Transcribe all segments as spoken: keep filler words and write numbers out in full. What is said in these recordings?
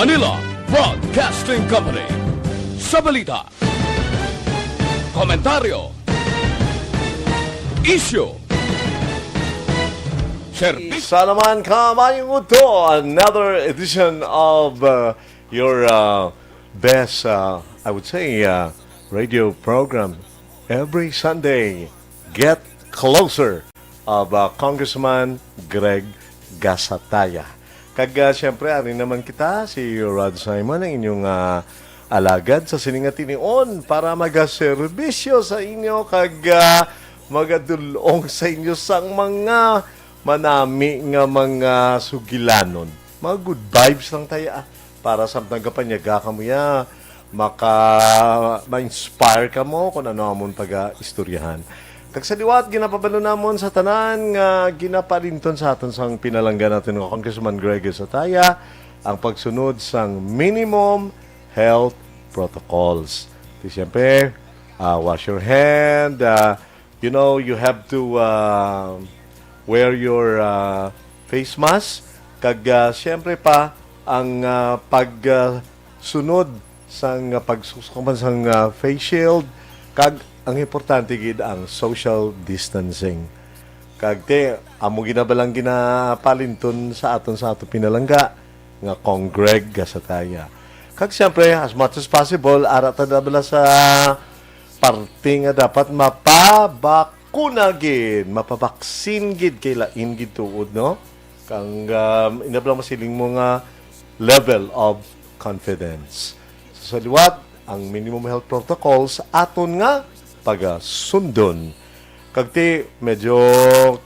Manila Broadcasting Company. Sa balita, komentaryo, isyu, serbisyo. Sana man kamayong udto, another edition of uh, your uh, best, uh, I would say, uh, radio program every Sunday, Get Closer, of uh, Congressman Greg Gasataya. Kag uh, siyempre, ari naman kita, si Rod Simon, ang inyong uh, alagad sa sining nga tinion para magaserbisyo sa inyo kag uh, magadul-ong sa inyo sang mga manami nga mga sugilanon. Mga good vibes lang tayo, ah, para samtang gapanyaga kamo ya, maka ma-inspire kamo kung ano amon paga-istoryahan. Kag sa liwat, ginapabalo namon sa tanan nga ginapalinton sa aton sang pinalangga natin nga Congressman Greg Sataya ang pagsunod sang minimum health protocols. Di siyempre, ah, wash your hand, ah, you know, you have to uh, wear your uh, face mask. Kag uh, siyempre pa, ang uh, pagsunod sang uh, pagsusok man sang uh, face shield, kag ang importante gid ang social distancing. Kag ti, amo ginabalang ginapalinton sa aton sa ato pinalangga nga Cong Greg Gasataya. Kag siyempre, as much as possible, ara ta na bala sa parte nga dapat mapabakuna gid, mapabaksin gid kay lain gid tuod, no? Kang um, inablang masiling mo nga level of confidence. So, sa liwat, ang minimum health protocols aton nga pagasundon. Kag ti, medyo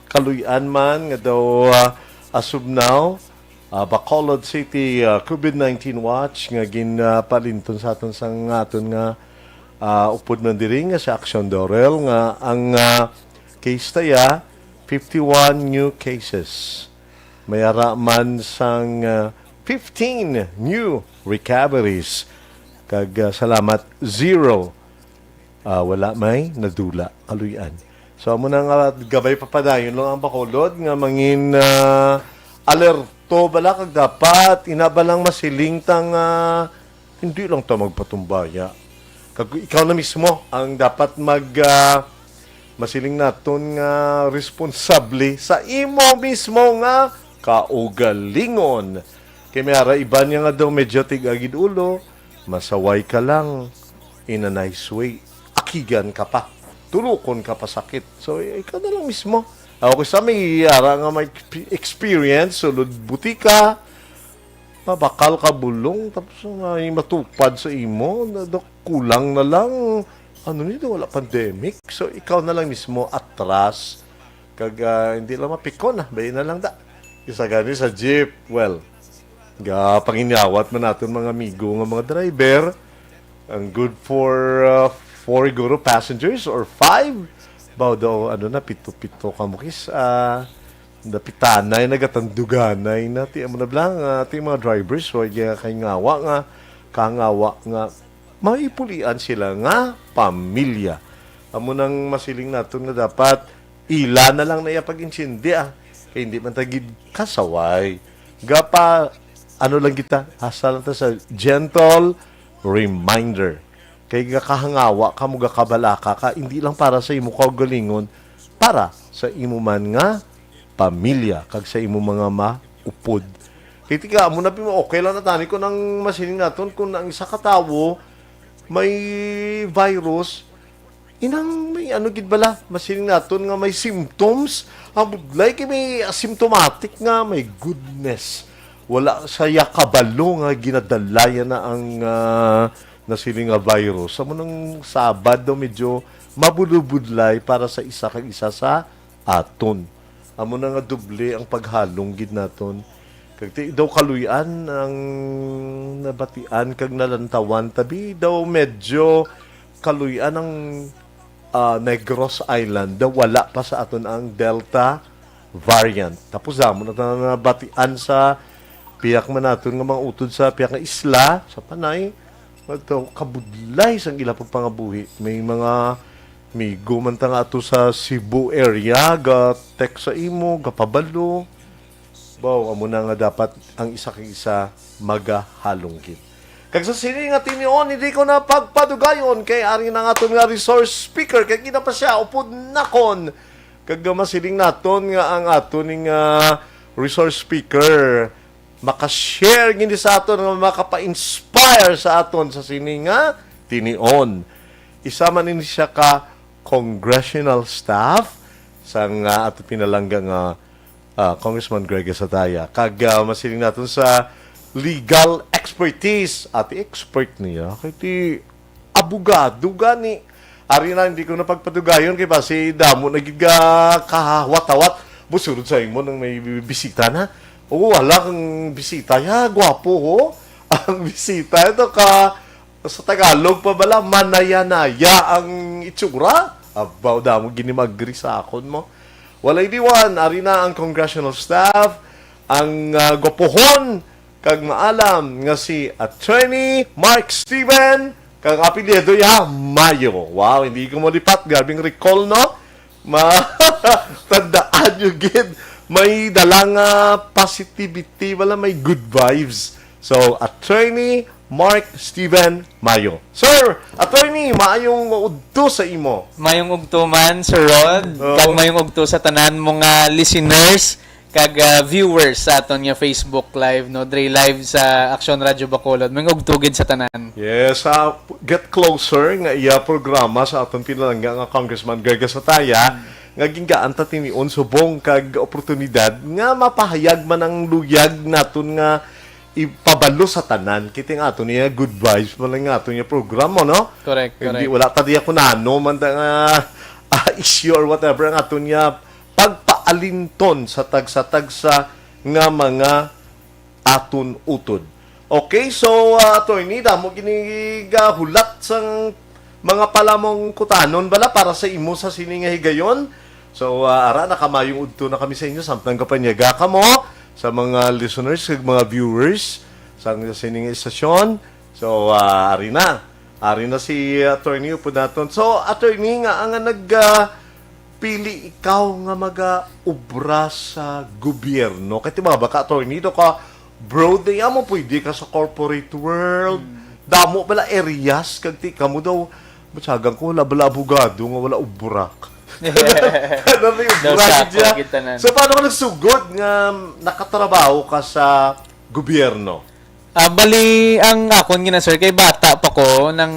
kaluy-an man nga daw uh, as of now, uh, Bacolod City uh, COVID nineteen watch nga ginpalinton sa aton sang aton nga uh, upod man diri nga si Action Dorel nga ang uh, case taya fifty-one new cases. May ara man sang uh, fifteen new recoveries. Kag uh, salamat, zero Ah, wala may nadula, kaluy-an. So, amo na nga, gabay pa padayon lang ang Bacolod nga mangin ah, alerto bala kag dapat ina ba lang masiling ta nga hindi lang ta magpatumbaya. Kag ikaw na mismo ang dapat mag ah, masiling naton nga responsable sa imo mismo nga kaugalingon. Kay may ara iban nga nga daw medyo tig-agid ulo, masaway ka lang in a nice way. Akigan ka pa. Tulukon ka pa sakit. So, ikaw na lang mismo. Ako sa may ara nga may exp- experience, sulod butika, mabakal ka bulong, tapos may matupad sa imo, na, na kulang na lang, ano nito, wala pandemic. So, ikaw na lang mismo atras, kag ah, hindi lang mapikon, ah, bayi na lang da. Isa gani sa jeep, well, ga panginyawat man naton mga amigo nga mga driver, ang good for uh, four guro passengers or five. Baw daw, ano na, pito-pito ka mo, kis, ah, napitanay, nagatanduganay na. Ti, amo na lang, ah, ti mga drivers, way kay ngawa nga, kangawa nga, maipulian sila nga pamilya. Amo nang masiling naton nga dapat ila na lang na iya pag-intindi, ah. Kay hindi man ta gid kasaway. Gapa, ano lang kita, hasta lang ta sa gentle reminder. Kay gakahangawa ka mo, gakabalaka ka, hindi lang para sa imo kaugalingon, para sa imo man nga pamilya, kag sa imo mga maupod. Kay tiga, amo na pimo, okay lang na tani kung ang masiling naton, kung ang isa ka tawo may virus, inang may ano gid bala, masiling naton nga may symptoms, ang budlay kay may asymptomatic nga, my goodness. Wala saya kabalo nga ginadalayan na ang ah, nasiling nga virus. Amo nang sabad daw medyo mabudlay para sa isa kag isa sa aton. Amo na nga doble ang paghalong gid naton. Kag ti daw kaluy-an ang nabatian kag nalantawan, tabi daw medyo kaluy-an ang ah, Negros Island daw wala pa sa aton ang Delta variant. Tapos damo na tanan nabatian sa piyak man naton nga mga utod sa piyak nga isla sa Panay. Ito, kabudlay sang ila pagpangabuhi. May mga migo man ta nga ato sa Cebu area, ga text sa imo, gapabalo. Baw, amo na nga dapat ang isa kag isa magahalungkit. Kag sa sini nga tinion, hindi ko na pagpadugayon kay ari na nga aton nga resource speaker, kay gina pa siya upod nakon. Kag masiling naton nga ang aton nga resource speaker maka-share gini sa aton nga makapa-inspire sa aton sa sini nga tinion. Isa man ini siya ka congressional staff sang, ah, ato pinalangga nga, ah, Congressman Greg Sataya. Kag, ah, masiling naton sa legal expertise. Ati expert niya. Kay ti abogado gani. Ari na, hindi ko na pagpadugayon kay basi damo na gid ka kahawat-hawat. Busurod sa imo nang may bisita na. Oo, wala kang bisita. Ya, gwapo, ho. Ang bisita, ito ka, sa Tagalog pa bala, manaya-naya ang itsura. Abaw, damo gini mag-agree sa akon mo. Walay liwan, ari na ang congressional staff, ang, ah, gwapohon kag maalam nga si Attorney Mark Steven, kag apelyido ya Mayo. Wow, hindi ko malipat. Grabing recall, no? Ma, tandaan nyo gid, may dala nga positivity, wala, may good vibes. So, Attorney Mark Steven Mayo. Sir, Attorney, maayong udto sa imo. Mayong ugto man, Sir Rod, Oo. kag mayong ugto sa tanan mo nga listeners kag, ah, viewers sa aton nga Facebook Live, no? Dre Live sa Aksyon Radyo Bacolod. Mayong ugto gid sa tanan. Yes, sa Get Closer nga iya programa sa aton pinalangga nga Congressman Greg Sataya, Hmm. nga gingaan ta tinion subong kag oportunidad nga mapahayag man ang luyag naton nga ipabalo sa tanan. Kita nga aton niya good vibes man lang nga aton niya programa, no? Correct, Hindi, correct. wala ta diya kung ano man ta nga, ah, issue or whatever ang aton niya pagpaalinton sa tagsa-tagsa nga mga aton utod. Okay, so, ah, attorney, damo ginigahulat sang mga palamong kutanon bala para sa imo sa sini nga higayon. So, ah, ara, nakamayong udto na kami sa inyo, samtang gapanyaga kamo sa mga listeners kag mga viewers sang sining istasyon. So, ah, ari na. Ari na si Attorney upod naton. So, Attorney, nga ang nag, ah, pili ikaw nga maga-obra sa gobyerno? Kay, di ba, baka, Attorney, do ka broad, di mo pwede ka sa corporate world. Hmm. Damo bala areas, kag ti kamo daw, matyagan ko, wala bala abogado nga wala obra. Ano may Daw obra sako, siya? Kita na. So, paano ka nagsugod nga nakatrabaho ka sa gobyerno? Ah, bali, ang akon gina, sir, kay bata pa ko, nang,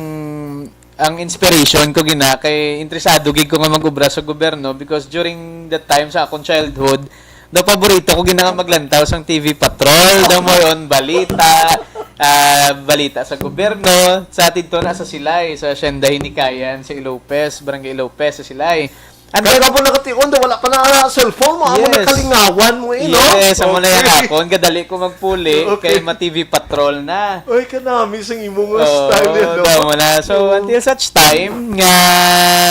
ang inspiration ko gina, kay interesado gid ko nga mag-obra sa gobyerno because during that time sa akong childhood, daw paborito ko gina nga maglantaw sang T V Patrol, daw mo yon balita, ah, balita sa gobyerno, sa tidto na sa Silay, sa Hacienda Hinikayan, sa Ilopez, Barangay Ilopez, sa Silay. And Kaya then, ka po nakatiwan, daw wala pa na cellphone mo, amo Yes. nakalingawan mo eh, no? Yes, amo na Okay. yan akon. Kadali ko magpuli Okay. kay ma-T V Patrol na. Ay, kanami sang imo nga Oo, style yan, no? daw mo na. So, Oo. until such time nga,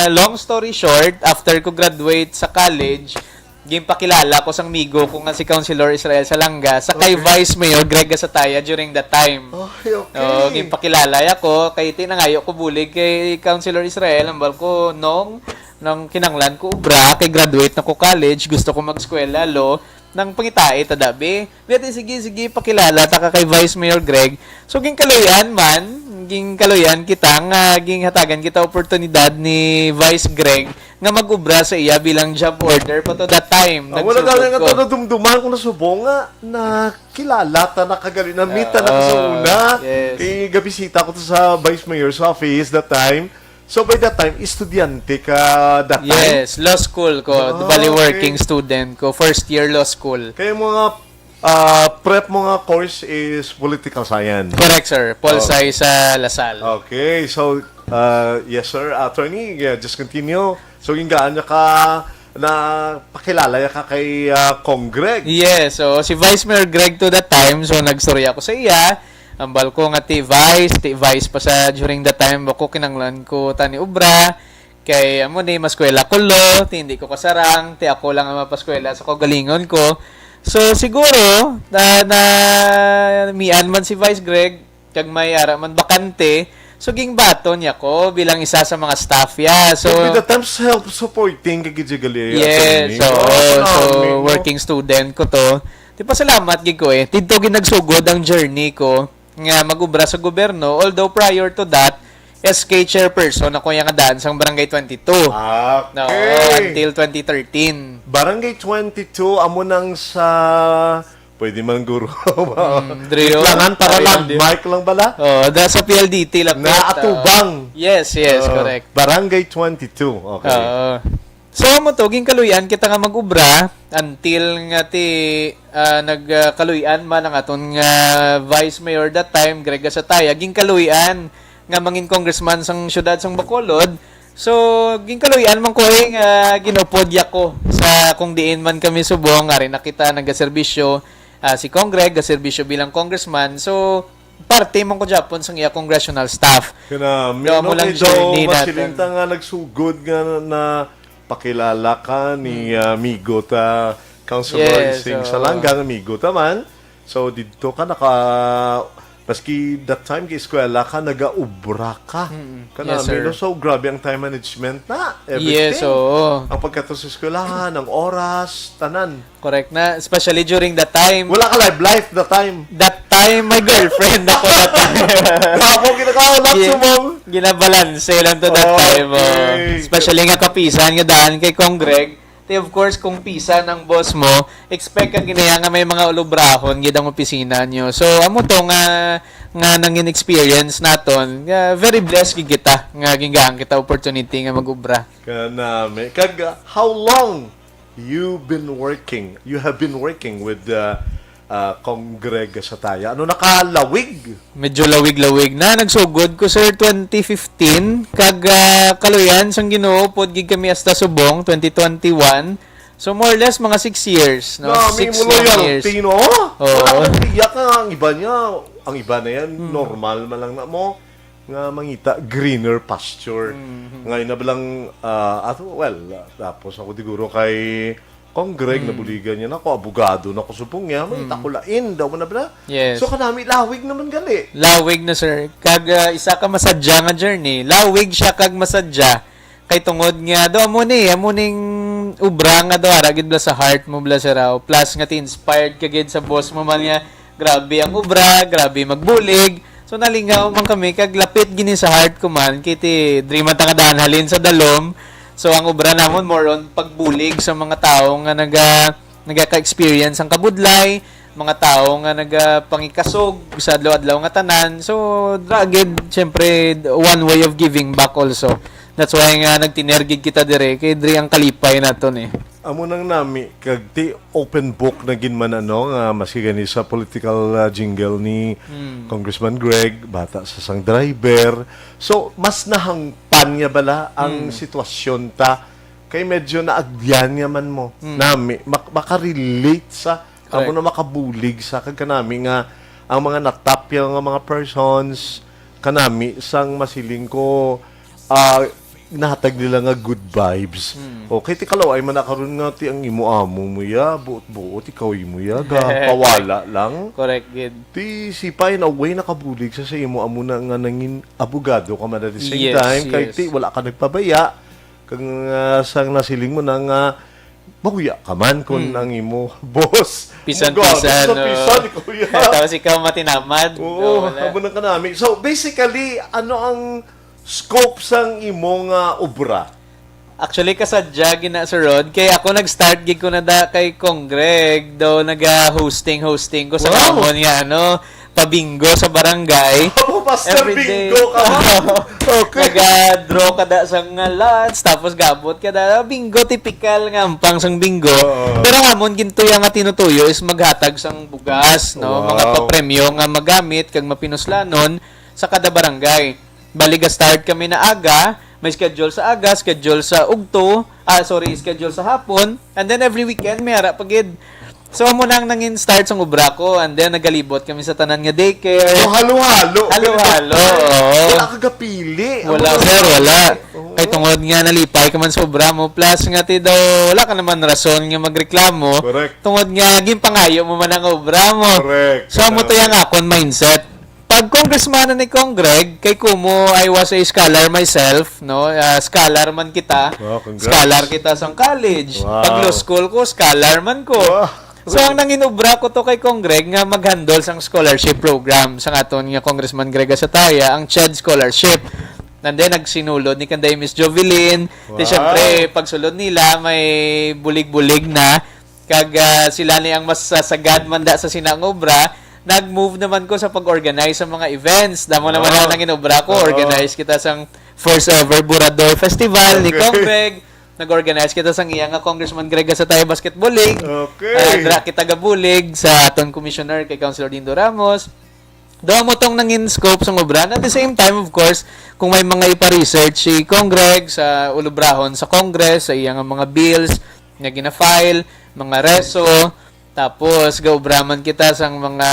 long story short, after ko graduate sa college, ginpakilala ko sang migo ko nga si Councilor Israel Salanga sa kay Okay. Vice Mayor Greg Gasataya during that time. Ay, okay. Oo, ginpakilala ako kay tinangayo ko bulig kay Councilor Israel, ambal ko, Nong, nang kinanglan ko obra, kay graduate na ko college, gusto ko mag-eskwela, law, nang pangitai ta dabi. Biya ti, sige, sige, pakilala ta ka kay Vice Mayor Greg. So, ginkaluyan man, ginkaluyan kita nga, ginhatagan kita oportunidad ni Vice Greg nga mag-obra sa iya bilang job order pa to that time. Ah, wala Nagsugod gani nga ko. to nadumduman kung nasubo nga nakilala ta na kagali, na-meet ta na sa Oo, una. yes. Kay gabisita ko to sa Vice Mayor's office that time. So, by that time, estudyante ka that time? Yes, law school ko. Ah, Bali, okay. working student ko. First year law school. Kaya mga, ah, prep mo nga course is political science? Correct, sir. Pol Oh. Sci sa Lasal. Okay, so, ah, yes, sir. Attorney, yeah, just continue. So, yung gaan niya ka na pakilala niya ka kay, ah, Cong Greg? Yes, so si Vice Mayor Greg to that time, so nagstorya ako sa iya. Ambal ko nga ti Vice, ti Vice pa sa during that time, ako kinanglan ko tani obra. Kay amo ni, maskwela ko law, ti hindi ko kasarang, ti ako lang ang mapaskwela sa kaugalingon ko. So siguro, na, na mian man si Vice Greg, kag may ara man bakante, so gingbaton niya ko bilang isa sa mga staff ya. So, With the time, self-supporting ka gid siya gali, Yes, attorney. so, Oh, so, nami, no? working student ko to. Di pasalamat gid ko eh. Didto gid nagsugod ang journey ko nga mag-ubra sa gobyerno. Although prior to that, S K chairperson ako yang daan sang Barangay twenty-two. Ah, No, okay. Until twenty thirteen. Barangay twenty-two, amo nang sa... Pwede man, guro. Mm, Drio. Kailangan para Drio, landmark lang bala. Oh, da sa P L D T lapit. Na Atubang. Ah, yes, yes, Ah, correct. Barangay twenty-two. Okay. Oo. So, amo to, ginkaluyan kita nga mag-ubra until nga ti ah, nagkaluyan man ang aton nga Vice Mayor that time, Greg Gasataya, ginkaluyan nga mangin congressman sang siyudad sang Bacolod. So, ginkaluyan man ko eh, nga ginupod ya ko sa kung diin man kami subong, ari na kita nagaserbisyo, ah, si Cong Greg, gaserbisyo bilang congressman. So, parte man ko gyapon sang iya congressional staff. Kana, Daw mo no, lang kay journey daw, natin. Masiling ta nga nagsugod nga na pakilala ka ni ah, amigo ta, Councilor Yes, Sing oo. Salanga, amigo ta man. So, didto ka naka, maski that time kay eskwela ka, nagaubra ka. Mm, Kana, yes, sir. Mino, so grabe ang time management na, everything. Yes, oo. Ang pagkato sa eskwelahan, ang oras, tanan. Correct na, especially during that time. Wala ka love life that time. That time, may girlfriend ako that time. Bravo, ginakaulap Gi- sumong. Ginabalanse lang to that Okay. time. Oh. Especially nga kapisan nga daan kay Cong Greg. Te, of course, kung pisan ang boss mo, expect ka ginaya nga may mga ulubrahon gid ang opisina nyo. So, amo to nga nga nangin experience naton. Nga very blessed gid kita nga gingaan kita opportunity nga mag-ubra. Kanami. Kag uh, how long you been working? You have been working with uh, uh, Cong Greg Sataya. Ano, nakalawig? Medyo lawig-lawig na. Nagsugod ko, sir, twenty fifteen. Kag ah, kaluyan sang Ginoo, pod gid kami hasta subong, twenty twenty-one. So more or less mga six years, no? Nami Six mo long years. Loyalty, no? Oo. Wala ka nagtiyak nga ang iba niya, ang iba na yan, Hmm. normal man lang na mo nga mangita greener pasture. Mhm. Ngayon na ba lang, ah, ato, well, ah, tapos ako diguro kay Cong Greg, Hmm. nabuligan niya na ako, abogado na ko subong niya, may Hmm. takulain daw mo na ba? Yes. So kanami, lawig naman gali. Lawig na, sir. Kag ah, isa ka masadya nga journey. Lawig siya kag masadya. Kay tungod nga, do amo ni, amo ning ubra nga do ara gid bala sa heart mo bala, sir, aw. Plus nga ti inspired ka gid sa boss mo man nga grabe ang ubra, grabe magbulig. So nalingaw man kami kag lapit gini sa heart ko man, kay ti diri man ta nga daan halin sa dalom. So ang ubra namon more on pagbulig sa mga tawo nga naga nagaka-experience ang kabudlay, mga tawo nga nagapangikasog sa adlaw-adlaw nga tanan. So, dra gid, syempre, one way of giving back also. That's why nga nagtiner gid kita dire, kay diri ang kalipay naton eh. Amo nang nami, kag ti open book na gid man, ano, nga maski gani sa political ah, jingle ni Hmm. Congressman Greg, bata sa sang driver. So, mas nahangpan niya bala ang Hmm. sitwasyon ta. Kay medyo naagyan niya man mo. Hmm. Nami, mak- makarelate sa, amo Correct. na makabulig sa kag kanami nga ang mga natapyaw nga mga persons, kanami sang masiling ko, ah, nahatag nila nga good vibes. Hmm. Okay, ti kalaway man na karon nga ti ang imo amo mo ya, buot-buot ikaw imo ya, ga pawala lang. Correct gid. Ti sipa in a way nakabulig sa sa imo amo na nga nangin abogado ka man at the same Yes, time, kay yes. ti wala ka nagpabaya. Kag ah, sang nasiling mo na nga mahuya ka man kung Hmm. ang imo boss. Pisan, Abogado, pisan, sa no? pisan, kuya. Tapos ikaw matinamad. Oo, Wala. amo na kanami. So, basically, ano ang scope sang imo nga obra? Actually, kasadya gina, Sir Rod. Kay ako nag-start gid ko na da kay Cong Greg. Daw naga-hosting-hosting ko sa Wow! Amon nga ano, pabingo sa barangay. Amo, Master Every day. Bingo ka ba? Okay. Naga-draw ka da sa nga lots, tapos gabot ka da. Bingo, typical nga ampang sang bingo. Oo. Pero ang amon gintuya nga tinutuyo is maghatag sang bugas, no? Wow. Mga papremyo nga magamit kag mapinuslanon sa kada barangay. Bali, ga-start kami na aga, may schedule sa aga, schedule sa ugto, ah, sorry, schedule sa hapon, and then every weekend may ara pa gid. So, amo na ang nangin start sang obra ko, and then nagalibot kami sa tanan nga daycare. So, halo-halo. Halo-halo, oo. Wala ka gapili. Wala, Ano sir, ba? wala. Oo. Kay tungod nga nalipay ka man sa obra mo, plus nga ti daw, wala ka naman rason nga magreklamo. Correct. Tungod nga, ginpangayo mo man ang obra mo. Correct. So, amo to yung akon mindset. Pag congressman na ni Cong Greg, kay kumo I was a scholar myself, no? Ah, scholar man kita. Wow, congrats. Scholar kita sa college. Wow. Pag law school ko, scholar man ko. Wow. So, ang nangin obra ko to kay Cong Greg nga mag-handle sang scholarship program sang aton nga Congressman Greg Asataya, ang CHED Scholarship. And then, nagsinulod ni kanday Miss Jovelyn. Di, Wow. syempre, pagsulod nila, may bulig-bulig na. Kag, ah, sila ni ang mas sasagad man da sa sina nga obra. Nag-move naman ko sa pag-organize sa mga events. Damo naman Wow. ang nangin obra ko. Oo. Organize kita sang first ever Burador Festival ni Okay. Cong Greg. Nag-organize kita sang iya nga Congressman Greg Asataya Basketball League. Okay. Ah, dra kita gabulig sa aton commissioner kay Councilor Dindo Ramos. Daw mo tong nangin scope sang obra. And at the same time, of course, kung may mga ipa-research si Cong Greg sa ulubrahon sa Congress, sa iya nga mga bills nga gina-file, mga reso, tapos gaobraman kita sang mga,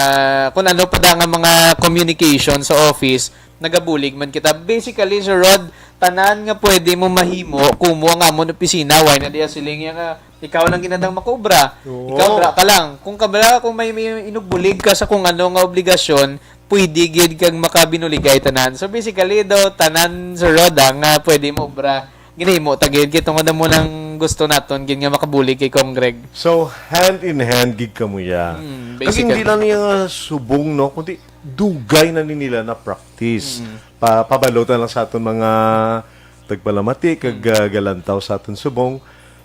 kung ano pa da nga mga communication sa office, nagabulig man kita. Basically, Sir Rod, tanan nga pwede mo mahimo, kumo ang amon opisina, why na diya siling ya nga, ikaw lang ginatang makobra. Oo. Ikaw, dra ka lang. Kung kabala, kung may, may inugbulig ka sa kung ano nga obligasyon, pwede gid kag makabinuligay tanan. So, basically, daw, tanan, Sir Rod, ah, nga pwede mo obra, ginahimo ta gid. Kay tungod na mo nang gusto naton, gid nga makabulig kay Cong Greg. So, hand in hand gid kamo ya. Mm, Kasi hindi basically. lang niya nga subong, no? Kundi dugay na ni nila na practice. Mm. Pa, pabalota lang sa aton mga tagpalamati, kag, Mm. ah, galantaw sa aton subong.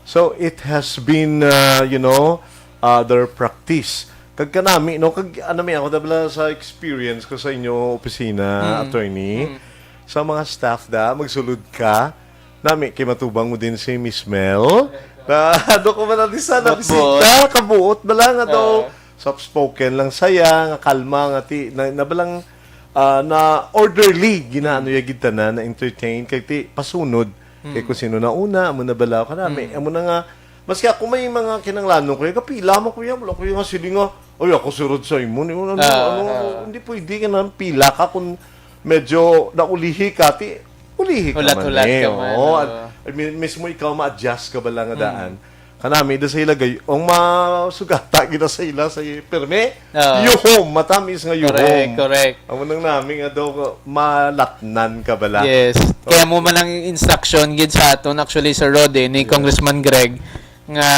So, it has been, ah, you know, ah, their practice. Kag kanami, no? Kag, ano, may ako, dabla sa experience ko sa inyo opisina, Mm. attorney, Mm. sa mga staff da, magsulod ka, nami, kay matubang mo din si Miss Mel. Na, ano ko man, di sana, Buot-buot. bisita, kabuot na lang, ato, Oo. soft-spoken lang saya, nga kalma, nga ti, na, na balang, ah, na orderly, ginaano Mm. ya gid tanan, na entertain, kay ti, pasunod, kay Mm. kung sino na una, amo na bala, kanami, Mm. amo na nga, maski ako may mga kinanglanon ko, ya, kapila man ko ya, wala ko ya nga sili nga, "Ay, ako surod sa imo," ni, ano, Ah, ano, ah. hindi pwede ka na, pila ka kung medyo naulihi ka, ti, ulihi ka Hulat-hulat man eh, ka man, oo. oo. At, I mean, mismo ikaw ma-adjust ka bala nga Mm. daan. Kanami, da sa ila gay-, ang masugata gid sa ila sa perme, Oo. yuhom, matamis nga yuhom. Correct, correct. Amo nang nami nga daw malatnan ka bala. Yes. Kaya mo Okay. man ang instruction gid sa aton, actually, Sir Rod, eh, ni Yeah. Congressman Greg, nga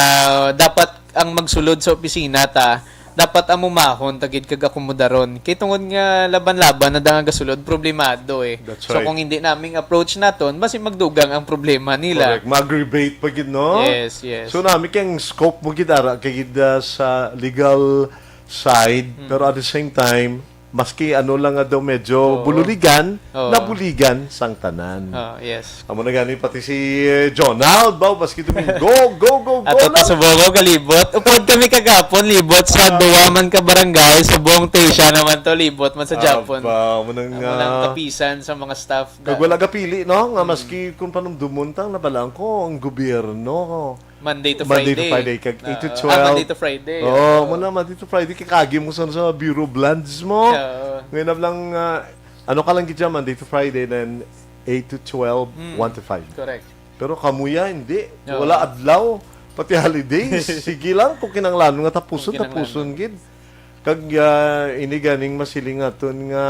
dapat ang magsulod sa opisina ta, dapat amumahon ta gid kag akomodaron. Kay tungod nga laban-laban na da nga gasulod, problemado eh. That's So, right. kung hindi naming approach naton, basi magdugang ang problema nila. Correct. Mag-aggravate pa gid, no? Yes, yes. So, nami kay ang scope mo gid ara kay gid, ah, sa legal side, Hmm. pero at the same time, maski ano lang nga daw medyo Oo. bululigan, Oo. nabuligan sang tanan. Oh, yes. Amo na gani pati si, eh, Jonald, baw, maski Domingo, go, go, go, Ato lang. pa sa Bogo, galibot. Upod kami kagapon, libot sa Ah. duwa man ka barangay, subong Tesia naman to, libot man sa Japon. Aba, amo nang, Amo nang ah, kapisan sa mga staff kag da. wala gapili, no? Nga Mm. maski kung panumdumon tang nabalaan ko, ang gobyerno, Monday to Monday to Friday. Friday, kag Ah, eight to ah, twelve. Monday to Friday, Oo, oo. mo na, Monday to Friday, kay kagi mo sa, sa Bureau of Lands mo. Oo. Ngayon na lang, ah, ano ka lang gid siya, Monday to Friday, then eight to twelve, Mm. one to five. Correct. Pero kamuya, hindi. Oo. Wala adlaw, pati holidays. Sige lang, kung kinanglanon nga tapuson, Kung kinanglanon. tapuson gid. Kag, ah, ini ganing masiling aton nga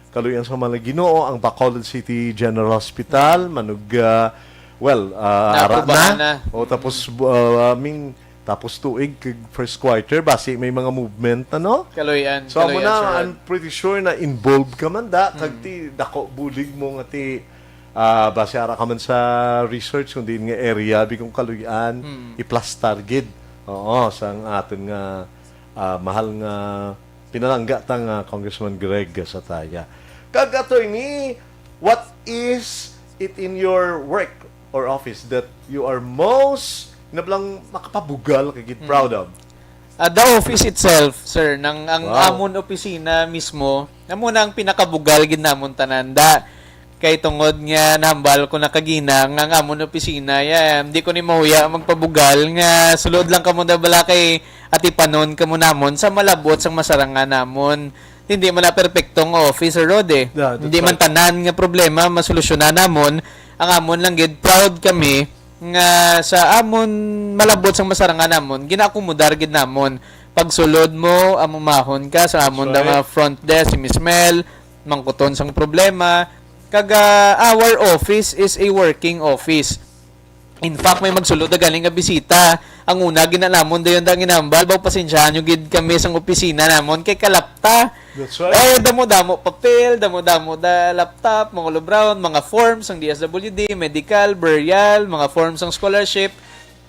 kaluyan sa mga Ginoo, ang Bacolod City General Hospital, manug, ah, well, ah, ara Nakubahan na. na. O, tapos, Mm. ah, I mean, tapos tuig, kag first quarter, basi may mga movement, ano? Kaluyan, So, amo kaluyan, na, Sir Rod. I'm pretty sure na involved ka man da, kag Mm. ti, dako bulig mo nga ti, ah, basi ara ka man sa research, kung diin nga area, bigong kaluyan, Mm. iplastar gid. Oo, sa ang aton nga, ah, mahal nga pinalangga ta nga Congressman Greg Asataya. Kag, attorney, what is it in your work or office that you are most, na lang makapabugal kag gid Mm. proud of? Ah, the office itself, sir, nang ang Wow. amon opisina mismo, amo na ang pinakabugal gid namon tanan. Da, kay tungod nga nahambal ko na kagina nga ang amon opisina, ya, hindi ko ni mahuya magpabugal nga sulod lang kamo na bala kay atipanon kamo namon sa malabot sang masarangan namon. Hindi man na perpekto nga office, Sir Rod, eh. Yeah, that's Hindi man right. tanan nga problema masolusyonan namon. Ang amon lang gid, proud kami nga sa amon malabot sang masarangan namon, ginaakomodar gid namon. Pagsulod mo, amumahon ka sa amon That's da nga right. front desk, si Miss Mel, mangkuton sang problema. Kag, ah, our office is a working office. In fact, may magsulod na galing nga bisita. Ang una, gina-, namon dayon da ginambal, "Baw, pasensyahan nyo gid kami sang opisina namon kay kalapta." That's right. Eh, damo-damo papel, damo-damo da laptop, mga ulubrayon, mga forms sang D S W D, medical, burial, mga forms sang scholarship.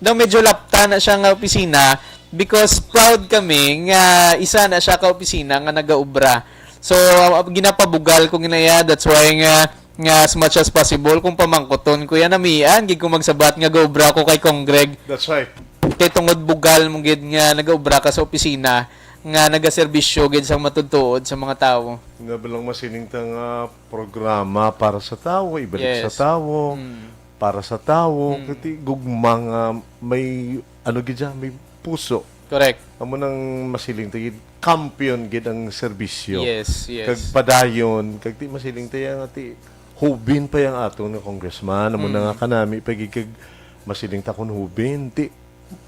Daw medyo lapta na siya nga opisina because proud kami nga isa na siya ka opisina nga nagaobra. So, uh, ginapabugal ko ginaya, that's why nga, nga as much as possible, kung pamangkuton ko yan, namian gid ko magsabat nga gaobra ko kay Congreg. That's right. Kay tungod bugal mo gid nga nagaobra ka sa opisina, nga nagaserbisyo gid sang matudtuod sa mga tawo. Nga ba lang masiling ta nga programa para sa tawo, ibalik sa Yes. tawo, Mm. para sa tawo, Mm. kati gugma nga may, ano gid siya, may puso. Correct. Amo nang masiling ta gid, kampiyon gid ang serbisyo. Yes, yes. Kag padayon, kag ti masiling ta nga ti hubin pa yang aton nga congressman, amo na Mm. nga kanami pa gid kag masiling ta kon hubin, ti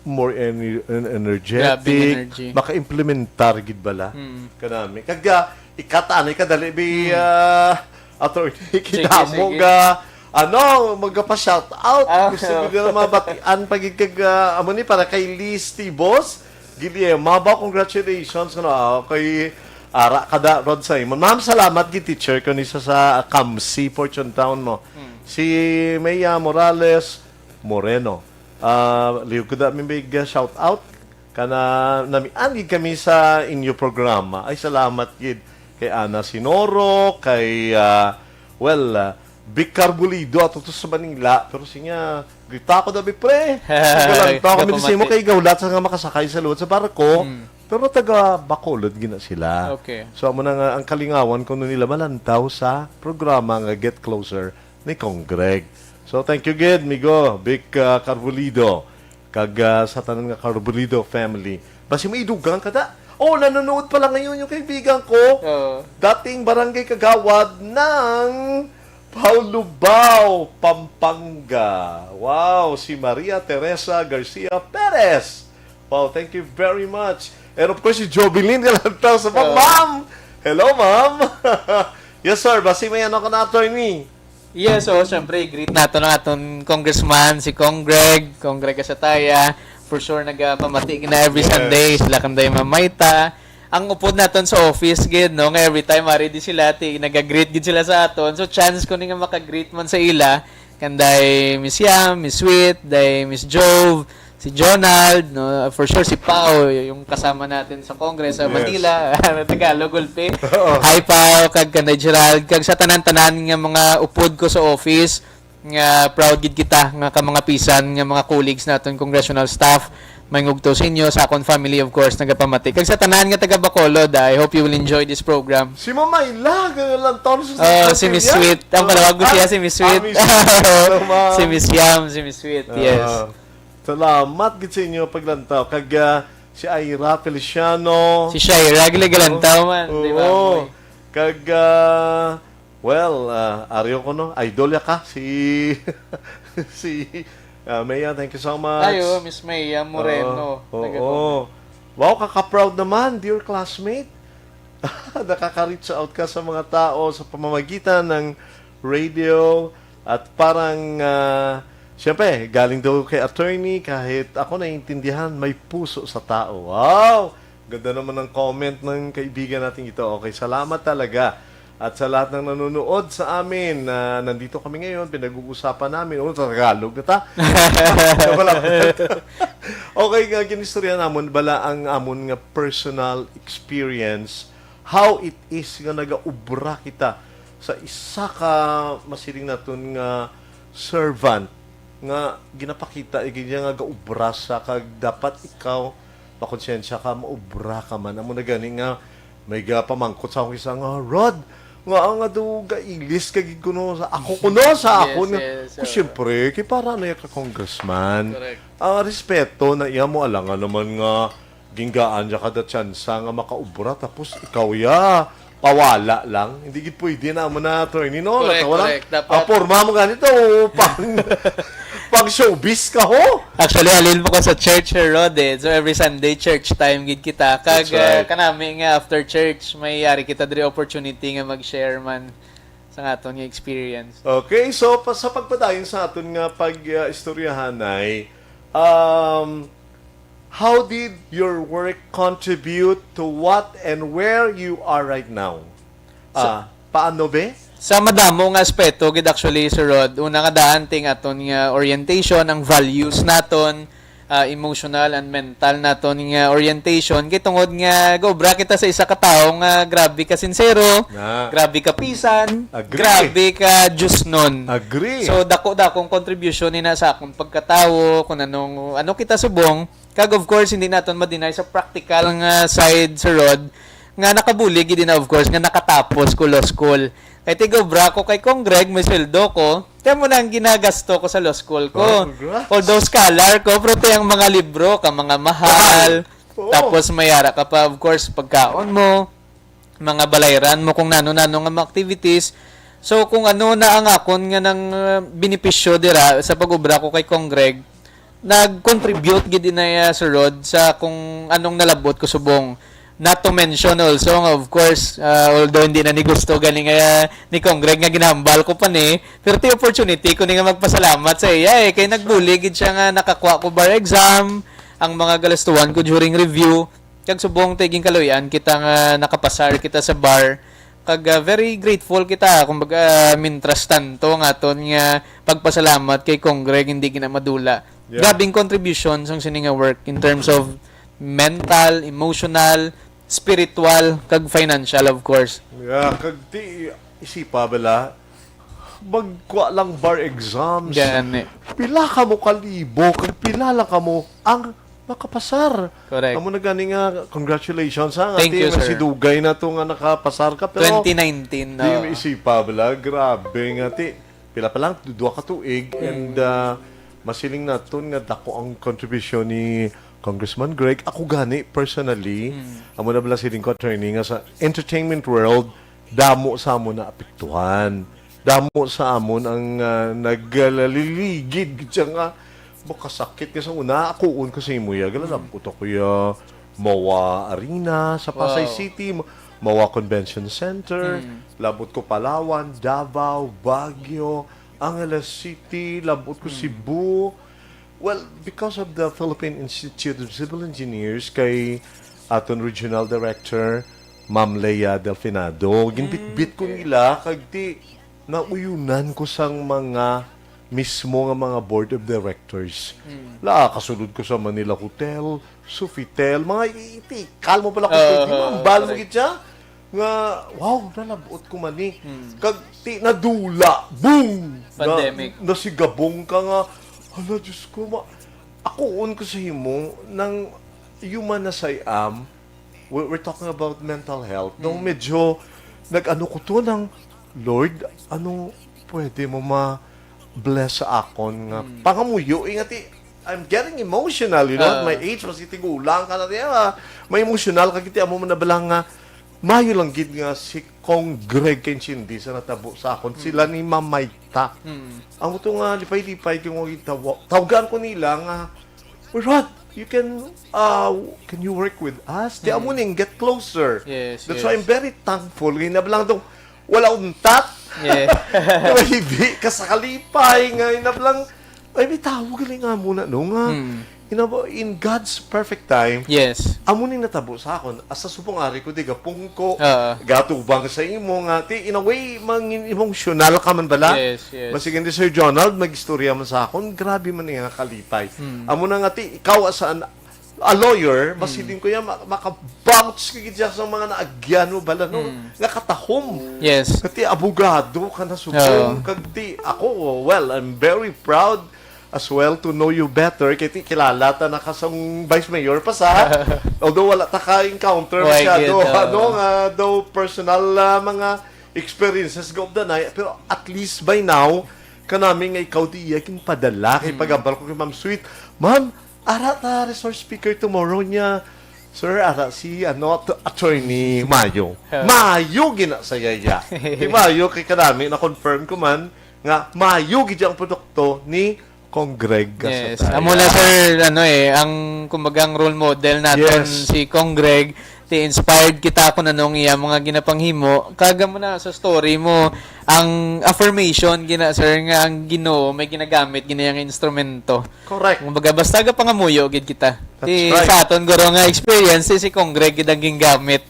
more ener-, en-, energetic, Grabe energy. maka-implementar gid bala Mm. kanami. Kag, ah, ikatani kadali bi, Mm. ah, attorney, Sige, kidamo sige. ga, ano, magapa-shout out. Ah, Gusto oo. ko na mabatian pa gid kag, ah, amo ni para kay Liz Tibos, Guillermo, ba, congratulations, ano, ah, kay Ara kada Rod Simon. Ma'am, salamat gid, teacher, ko ni sa, sa Camsi, Fortune Town mo. Mm. Si Maya Morales Moreno. Ah, lihog ko da mi big, ah, shout out. Kana namian gid kami sa inyo programa. Ay, salamat gid kay Ana Sinoro, kay, ah, well, ah, Vic Carbulido, ato to sa Manila. Pero siya, grita ko dabi, pre. Galantaw kami di sa imo Kapamati. kay gahulat sa nga makasakay sa luwad sa barko. Mm. Pero taga Bacolod gina sila. Okay. So, amo na nga ang kalingawan kuno nila malantaw sa programa nga Get Closer ni Congreg. So, thank you gid, migo, Vic, ah, Carbulido. Kag, ah, sa tanan nga Carbulido family. Basi may idugang ka da? Oh, nanonood pala ngayon yung kaibigan ko. Oo. Dating barangay kagawad ng Paulubao, Pampanga. Wow, si Maria Teresa Garcia Perez. Wow, thank you very much. And of course, si Jovelyn Galantaw sa pag, Oo. ma'am. Hello, ma'am. Yes, sir. Basi may ano ka na, attorney? Yes, so, syempre, greet nato ang aton congressman, si Congreg, Congreg Asataya. For sure, nagapamati na every Yes. Sunday. Sila kanday mamayta. Ang upod naton sa office, gid, no? Nga every time, ari di sila, ti, nag-greet gid sila sa aton. So, chance ko ni nga maka-greet man sa ila. Kanday Miss Yam, Miss Sweet, day Miss Jove, si Jonald, no? For sure, si Pao, y-, yung kasama natin sa Congress sa Yes. Manila. Tagalog, gulpi. Oo. Hi, Pao, kag kanday Gerald, kag sa tanan-tanan nga mga upod ko sa office, nga proud gid kita nga ka mga pisan, nga mga colleagues naton, congressional staff, may ngugto sa inyo, sa akon family, of course, nagapamati. Kag sa tanan nga taga Bacolod, ah, I hope you will enjoy this program. Si Ma'am Myla, galantaw sa Oh, si Miss Sweet. Ang panawag ko siya, si Miss Sweet. Ah, Miss Sweet. Hello, ma'am. Si Miss Yam, si Miss Sweet, yes. Ah, salamat gid sa inyo paglantaw. Kag, ah, si Ira Feliciano. Si Shaira, gila galantaw man, di ba, Oo. Moy? Kag, ah, well, ah, aryo ko, no? Idol ya ka, si, si, ah, Maya, thank you so much. Ayo, Miss Maya Moreno, Oo, oo. taga Wow, kaka-proud naman, dear classmate. Nakaka-reach out ka sa mga tao sa pamamagitan ng radio at parang, ah, siyempre, galing daw kay attorney, kahit ako naiintindihan, may puso sa tao. Wow! Ganda naman ng comment ng kaibigan natin ito. Okay, salamat talaga. At sa lahat ng nanonood sa amin, ah, nandito kami ngayon, pinag-uusapan namin. Oh, Tagalog na ta. Wala pa. Okay, nga ginistorya namon, bala ang amon nga personal experience, how it is nga nagaubra kita sa isa ka masiling naton nga servant nga ginapakita, eh, gid niya nga gaubra sa kag dapat ikaw makonsensya ka, maubra ka man. Amo na gani nga may gapamangkot sa akong isa nga, "Rod, nga nga do gailis ka gid kuno sa ako kuno sa Yes, akon nga." yes, Ko, oo. Siyempre, kay para na ka congressman. Correct. Ah, respeto na iya mo, alangan naman nga ginggaan niya kada tsansa nga makaubra, tapos ikaw ya pawala lang. Hindi gid pwede na mo na, attorney, no? Correct, Natawa lang. Correct. Dapat Ang porma mo ganito, pang, pang showbiz ka, ho? Actually, halin po ko sa church, Sir Rod, eh. So, every Sunday, church time gid kita. Kag, That's right. ah, kanami nga after church, may yari kita diri opportunity nga mag-share man. sa aton nga experience. Okay, so pa, sa pagpadayon sa aton nga pag-istoryahanay, um, how did your work contribute to what and where you are right now? Sa Ah, paano, be? Sa madamo nga aspeto gid actually, Sir Rod. Una nga daan, ting aton nga orientation, ang values naton, ah, emotional and mental naton nga orientation. Kay tungod nga gaobra kita sa isa ka tawo nga grabe ka sincero, Na. grabe ka pisan, Agree. grabe ka diosnon. Agree. So, dako-dakong kontribusyon ni na sa akong pagkatawo, kung anong, ano kita subong. Kag of course, hindi naton ma-deny sa practical nga side, Sir Rod, nga nakabulig gid na, of course, nga nakatapos ko law school. Kay tigobra ko kay Kong Greg, may sweldo ko. Kaya mo na ang ginagasto ko sa law school ko. Oh, congrats. Although scholar ko, pero ti ang mga libro ka, mga mahal. Mahal. Oo. Tapos may ara ka pa, of course, pagkaon mo, mga balayran mo, kung nano-nano nga mga activities. So, kung ano na ang akon nga nang, uh, benepisyo dira sa pag-ubra ko kay Kong Greg, nag-contribute gid inaya, Sir Rod, sa kung anong nalabot ko subong. Not to mention also nga, of course, uh, although hindi na ni gusto gani nga ni Kong Greg nga ginahambal ko pa ni, pero ti opportunity ko ni nga magpasalamat sa iya, eh, kay nagbulig gid siya nga nakakuha ko bar exam, ang mga galastuhan ko during review, kag subong ti ginkaluy-an kita nga nakapasar kita sa bar, kag, ah, very grateful kita, kumbaga, mintras tanto, nga aton nga pagpasalamat kay Kong Greg hindi gina madula. Yeah. Grabing contribution sang sini nga work in terms of mental, emotional, spiritual, kag financial, of course. Yeah, kag ti isipa bala, magkuha lang bar exams. Gani. Pila ka mo kalibo, kag pila lang ka mo ang makapasar. Correct. Amo na gani nga, congratulations, ha, nga Thank ti you, sir. Dugay na to nga nakapasar ka, pero Twenty nineteen, di no? Isipa bala, grabe nga ti, pila pa lang, du-, duha ka tuig, Mm. and, ah, masiling naton nga dako ang kontribusyon ni Congressman Greg. Ako gani, personally, Mm. amo na bala siling ko, attorney, nga sa entertainment world, damo sa amon naapektuhan. Damo sa amon ang, ah, naglaliligid gid siya nga makasakit nga sa una. Akuon ko sa imo, ya. Galalabot ako, ya. Mawa Arena sa Pasay Wow. City, Ma-, Mawa Convention Center, Mm. labot ko Palawan, Davao, Baguio, Angeles City, labot ko Mm. Cebu. Well, because of the Philippine Institute of Civil Engineers, kay aton regional director, Ma'am Lea Delfinado, ginbitbit ko Mm. nila, kag ti, nauyunan ko sang mga mismo nga mga board of directors. Mm. La, kasulod ko sa Manila Hotel, Sofitel, mga i-, itikal mo pala kung Oo, pwede, mambal mo correct. gid siya. Nga, wow, nalabot ko man ni. Mm. Kag ti, nadula, boom! Na, Pandemic. nasigabong ka nga, hala, Diyos ko, ma-, akuon ko sa himo, nang human as I am, we-, we're talking about mental health. Nung Mm. medyo nag-ano ko to ng, "Lord, ano pwede mo ma-bless sa akon nga Mm. pangamuyo?" Eh, nga ti, I'm getting emotional, you know, at Ah. my age, mas itigulang ka na niya, ah, may emotional ka, kiti amo man na bala nga, mayo lang gid nga si Kong Greg Kenchindi sa natabo sa akon, Mm. sila ni Mamayta. Mm. Amo to nga, lipay-lipay, kung tawa-, tawagan ko nila nga, "Uy, Rod, you can, uh, can you work with us?" Ti Mm. amo ning get closer. Yes, That's why yes. I'm very thankful. Nga inablang tong wala untat. Yeah. Di ba, hibi ka sa kalipay nga inablang, ay, may tawag galing nga muna, no, nga, Mm. inabo, in God's perfect time, Yes. amo ning natabo sa akon. Asa subong ari ko, di gapungko, Oo. gatubang sa imo nga, ti, in a way, mangin emotional ka man bala. Yes, yes. Masig ni Sir Jonald, mag-istorya man sa akon, grabe man nga kalipay. Mm. Amo na nga, ti, ikaw as an, a lawyer, Mm. masiling ko yan, ma-, maka-bounce ka gid siya sa mga naagyan mo bala, no? Mm. Nga katahom. Yes. Kati abogado ka na subong, Oo. kag ti, ako, well, I'm very proud as well to know you better. Kay ti, kilala ta na ka sang Vice Mayor pa sa, although wala ta ka-encounter Why masyado, gid, oo. ano, nga daw personal, ah, mga experiences go of the night. Pero at least by now, kanami nga ikaw di iya ginpadala. Kay Mm. pagambal ko kay Ma'am Sweet, "Ma'am, ara ta resource speaker tomorrow niya. Sir, ara si, ano, at-, attorney Mayo." Yeah. Mayo gina sa yaya. Di Mayo kay kanami, na-confirm ko man nga Mayo gid ang produkto ni Kong Greg Yes. Gasataya. Amo na, sir, ano eh, ang, kumbaga, ang role model naton Yes. si Kong Greg. Ti inspired kita kung anong iya mga ginapanghimo. Kag amo na sa story mo, Ang affirmation gina, sir, nga ang Ginoo may ginagamit gina nga instrumento. Correct. Kumbaga, basta ga pangamuyo gid kita. That's Di right. Sa aton guro nga experience, si, si Cong Greg gid ang gingamit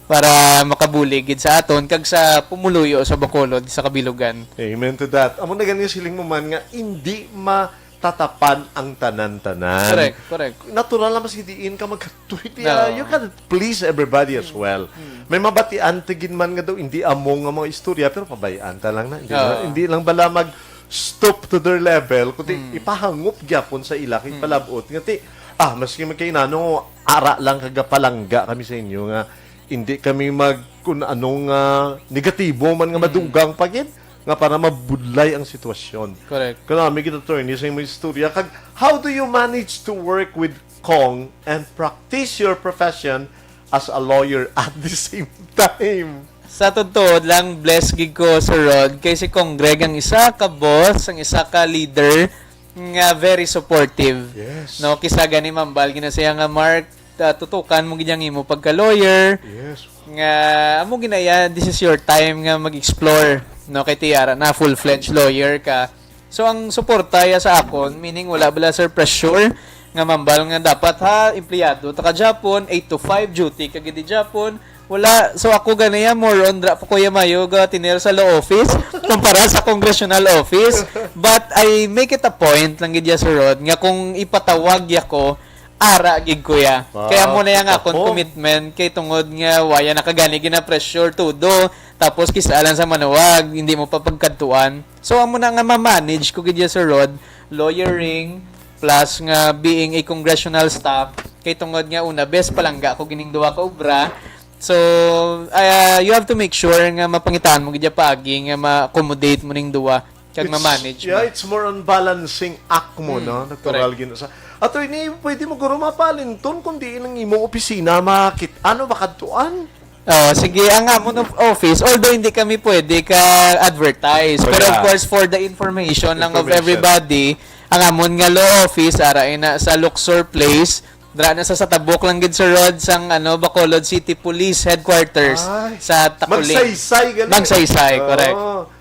para makabulig gid sa aton kag sa pumuluyo sa Bacolod sa kabilugan. Amen to that. Amo na gani siling mo man nga hindi matatapan ang tanan-tanan. Correct, correct. Natural na mas diin ka magkatuy. No. You can please everybody as well. May mabatian tigin man nga daw hindi amo nga mga istorya pero pabayaan ta lang na. Hindi, Oo. na, hindi lang bala mag stoop to their level kundi ipahangop gyapon sa ila kay palabot nga ti ah maski magkainano ara lang kagapalangga kami sa inyo nga hindi kami mag kun anong ah, negatibo man nga madugang pa gid nga para mabudlay ang sitwasyon. Correct. Kanami gid, attorney, sa imong istorya. Kag, how do you manage to work with Cong and practice your profession as a lawyer at the same time? Sa totoo lang, blessed gid ko, Sir Rod, kay si Cong Greg ang isa ka boss, ang isa ka leader nga very supportive. Yes. No, kisa gani mambal gina siya nga, Mark, ah, tutukan mo gid ang imo pagka-lawyer. Yes. Nga amo ginaya, this is your time nga mag-explore, no, kay ti ara na full-fledged lawyer ka. So ang suporta ya sa akon, meaning wala bala, sir, pressure nga mambal nga dapat ha empleyado ta ka Japon, eight to five duty ka gid di Japon. Wala, so ako ganiya more on dra pa ko ya mayo ga tener sa law office kumpara sa congressional office. But I make it a point lang gid ya, Sir Rod, nga kung ipatawag ya ko, ara gid ko ya. Wow, Kaya mo na yang kita akon po. Commitment kay tungod nga waya nakagani gina-pressure todo. Tapos kisa lang sa manuwag, hindi mo pa pagkadtuan. So amo na nga ma-manage ko gid ya, Sir Rod, lawyering plus nga being a congressional staff kay tungod nga una bes palangga ko gining duha ka obra. So ah, you have to make sure nga mapangitaan mo gid ya paagi nga ma-accommodate mo ning duha kag It's- ma-manage Yeah, mo. It's more on balancing act mo, Mm, no? Natural correct. gid sa. Ato ini, pwede mo guro mapalintun kung diin ang imong opisina makit ano makadtuan. Oh, sige, ang amon of office, although hindi kami pwede ka advertise, Oh, pero of yeah. Course for the information lang of Information. Everybody, ang amon nga law office ara ina sa Luxor Place, dra na sa, sa tabok lang gid, Sir Rod, sang ano, Bacolod City Police Headquarters Ay, sa Takuling. Magsaysay gali. Magsaysay, Oo. Correct.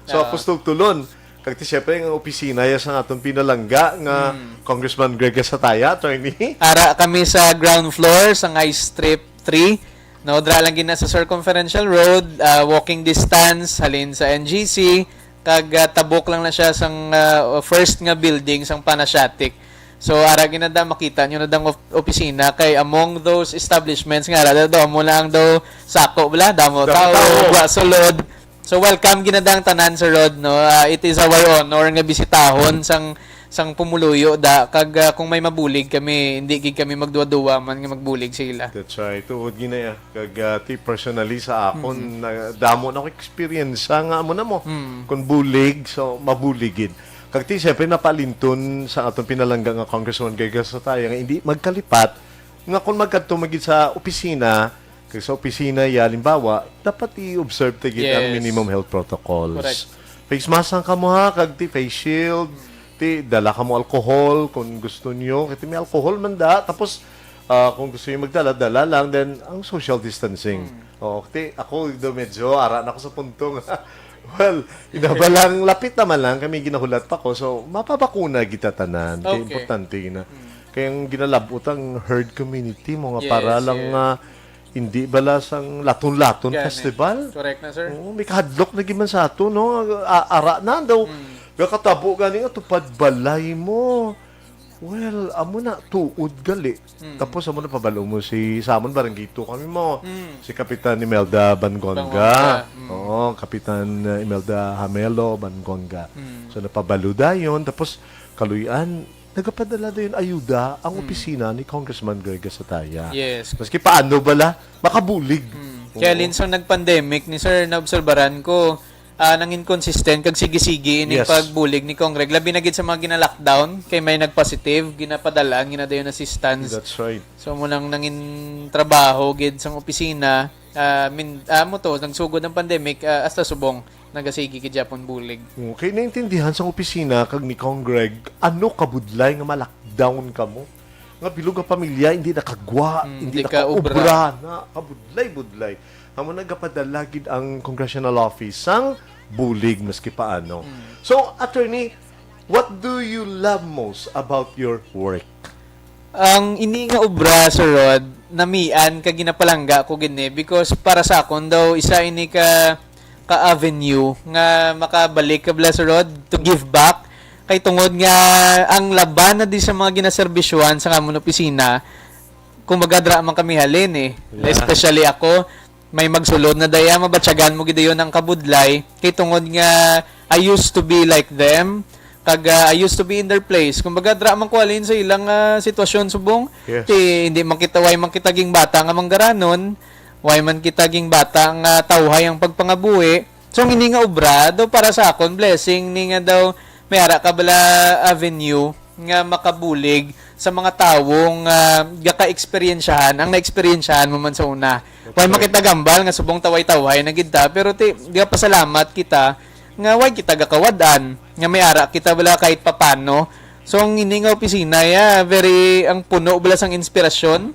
So, Oo. apostol tulon. Kag ti syempre ang opisina ya sa atong pinalangga nga Hmm. Congressman Greg Gasataya, attorney. Ara kami sa ground floor sa Ngai Strip three. No, dra lang gina sa Circumferential Road, ah, walking distance halin sa N G C, kag ah, tabok lang na siya sang ah, first nga building sang Panasiatic. So ara ginada makita nyo na dang op- opisina kay among those establishments nga ara daw mo lang daw sako bala damo Damo tao, tao. Wa sulod. So welcome ginadang tanan, Sir Rod, no. Ah, it is our honor nga bisitahon sang sang pumuluyo da kag ah, kung may mabulig kami, hindi gid kami magduwa-duwa man nga magbulig sa ila. That's right. Tuod gina ya. Kag ah, ti personally sa akon, na, damo na ko experience nga amo na mo. Mm. Kung bulig, so mabulig gid. Kag ti syempre napalintun sa atong pinalangga nga Congressman Greg Gasataya nga hindi magkalipat nga kung magkadto magid sa opisina, kag sa opisina ya, halimbawa, dapat i-observe ta gid ang Yes. minimum health protocols. Correct. Face mask lang kamo ha, kag ti face shield, ti dala kamo alcohol kung gusto nyo, kay ti may alcohol man da, tapos ah, kung gusto nyo magdala, dala lang, then ang social distancing. Oo, ti ako do medyo ara na ako sa punto nga, well, inabalang lapit naman lang kami ginahulat pa ko, so mapabakuna kita tanan, kay Okay. importante na. Kay ang ginalabot ang herd community mo nga Yes, para lang yes. nga hindi bala sang laton-laton Gani. Festival. Correct na, sir. Oo, may kahadlok na gid man sa ato, no? A- ara na daw. Mm. Gakatabo gani nga tupad balay mo. Well, amo na tuod gali. Mm. Tapos amo na pabalo mo si sa amon barangay two kami mo. Mm. Si Kapitan Imelda Bangonga. Bangonga, mm. Oo, Kapitan uh, Imelda Hamelo Bangonga. Mm. So napabalo dayon tapos kaluyan nagapadala dayon ayuda ang Mm. opisina ni Congressman Greg Gasataya. Yes. Maski paano bala makabulig. Mm. Oo. Kaya Linson nag-pandemic ni sir, naobserbaran ko, ah, nangin consistent kag sige-sige ini Yes. pagbulig ni Congreg. Labi na gid sa mga gina-lockdown, kay may nag-positive, ginapadalaan, ginadayon assistance. That's right. So, mo nang nangin trabaho gid sang opisina, ah, min, ah, mo to, nagsugod ang pandemic, ah, hasta subong, nagasigi gid Japon bulig. Okay, naintindihan sa opisina kag ni Congreg, ano kabudlay nga ma-lockdown kamo? Nga bilog ang pamilya, hindi nakagwa, Mm, hindi di ka nakaobra, obra. Na kabudlay-budlay. Amo nagapadala gid ang congressional office sang bulig maski paano. So, attorney, what do you love most about your work? Ang ini nga obra, Sir Rod, namian kag ginapalangga ko gid ni, because para sa akon daw, isa ini ka ka avenue nga makabalik ka bala, Sir Rod, to give back. Kay tungod nga ang laban na di sa mga ginaserbisyuhan sa amon opisina, kumbaga, dra man kami halin eh. Yeah. Especially ako, may magsulod na daya, mabatyagan mo gid dayon ang kabudlay. Kay tungod nga I used to be like them, kag ah, I used to be in their place. Kumbaga, dra man ko halin sa ilang ah, sitwasyon subong. Yes. Ti, hindi man kita, way man kita ging bata nga manggaranon, way man kita ging bata nga tawhay ang pagpangabuhi. So, ang ini nga obra, daw para sa akon, blessing ni nga daw may ara ka bala avenue nga makabulig sa mga tawo nga gaka-eksperyensyahan ang naeksperyensyahan mo man sa una. Way man kita gambal nga subong tawhay-tawhay na gid ta, pero ti, gapasalamat kita nga way kita gakawad-an, nga may ara kita bala kahit papano. So, ang ini nga opisina, ya, very, ang puno bala sang inspirasyon,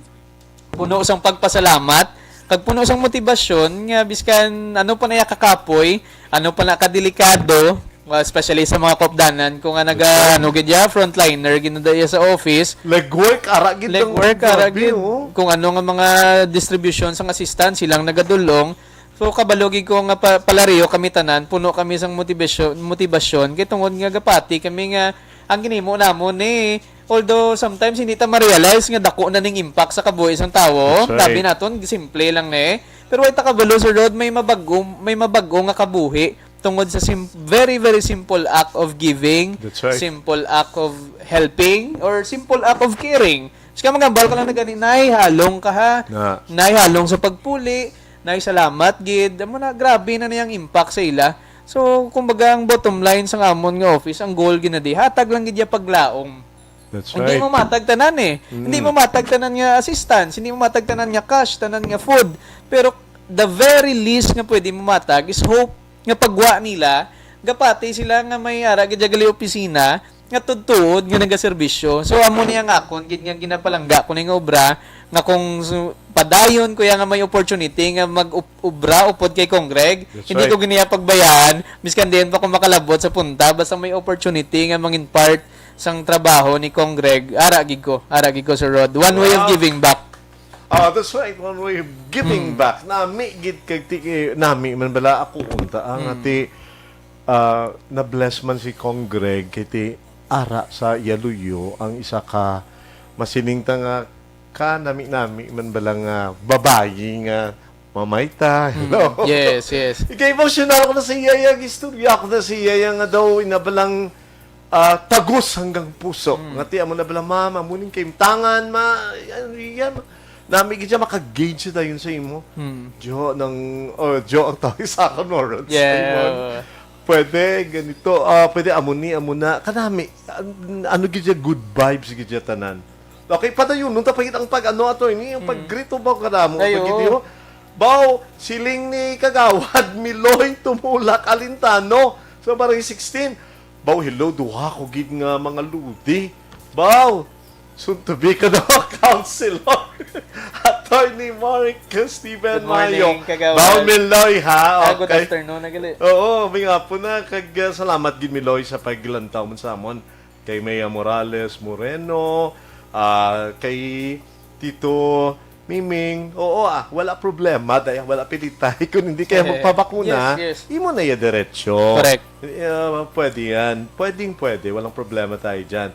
puno sang pagpasalamat, kag puno sang motibasyon nga biskan ano pa na ya kakapoy, ano pa na kadelikado, well, especially sa mga kaupdanan ko nga naga, ano gid ya, frontliner gid na ya sa office. Legwork, ara gid ang Legwork, ara grabe, gid. Oh. Kung ano nga mga distribution sang assistance, silang nagadulong. So, kabalo gid ko nga pa, palariyo kami tanan, puno kami sang motivation, motivation, kay tungod nga gapati kami nga ang ginimo namon ni, although sometimes hindi ta ma-realize nga dako na ning impact sa kabuhi sang tawo. That's right. Labi naton, simple lang ni. Pero way ta kabalo, Sir Rod, may mabag-o, may mabag-o nga kabuhi tungod sa sim- very, very simple act of giving, That's right. simple act of helping, or simple act of caring. Sige, magambal ka lang na gani, nay, halong ka ha. Na. Nay, halong sa pagpuli, nay, salamat gid. Amo na, grabe na niyang impact sa ila. So, kumbaga, ang bottom line sa amon nga office, ang goal gid na di, hatag lang gid ya paglaom. That's Hindi right. mo matag tanan eh. Mm. Hindi mo matag tanan nga assistance, hindi mo matag tanan nga cash, tanan nga food. Pero the very least nga pwede mo matag is hope nga pagwa nila, gapati sila nga may ara gid ya gali opisina nga tuod-tuod nga nagaserbisyo. So, amo ni ang akon gid nga ginapalangga ko ning obra nga kung su- padayon ko ya nga may opportunity nga mag-obra upod kay Congreg, That's hindi right. ko gid niya pagbayaan, miskan diin pa ko makalabot sa punta, basta may opportunity nga mangin part sang trabaho ni Congreg, ara gid ko, ara gid ko, Sir Rod. One way of Wow. giving back. Ah, that's right. One way of giving Mm. back. Nami gid kag ti, eh, nami man bala ako unta ang Mm. ati, ah, na-bless man si Congreg kay ti ara sa Yaluyo ang isa ka masiling ta nga ka nami-nami man bala nga babayi nga mamayta. Hello. Yes, yes. Ika-emotional ako na sa iya, iya, istorya ako na sa iya, iya nga daw inabalang ah, tagus hanggang puso. Nga ti amo na bala, ma'am, amo ning kaimtangan, ma, yan, yan. Nami gid siya maka-gauge siya dayon sa imo. Hmm. Jo, nang, oh, Jo ang tawag sa akon, Lawrence. Yeah. Simon. Pwede, ganito. Ah, pwede, amo ni, amo na. Kanami, an- ano gid siya, good vibes gid siya tanan. Okay, padayon, nung tapagit ang pag, ano, ato, ini, ang Hmm. pag-greet mo ba, kanamo, Ay, pag-greet oo. mo? Baw, siling ni Kagawad Miloy Tumulak Alintano sa Barangay sixteen. Baw, hello, duha ko gid nga mga ludi. Baw, soon to be ka daw, counselor. Attorney Mark Steven Good morning, Mayo. Kagawad. Baw, Miloy, ha? Ah, good Okay. afternoon na gali. Oo, may nga po na. Kag, uh, salamat gid, Miloy, sa paglantaw mo sa amon. Kay Maya Morales Moreno, ah, kay Tito Miming. Oo, ah, wala problema. Daya, wala pilitay. Kung hindi kayo magpabakuna, Yes, yes. Imo na ya diretso. Correct. Yeah, pwede yan. Pwedeng pwede. Walang problema tayo dyan.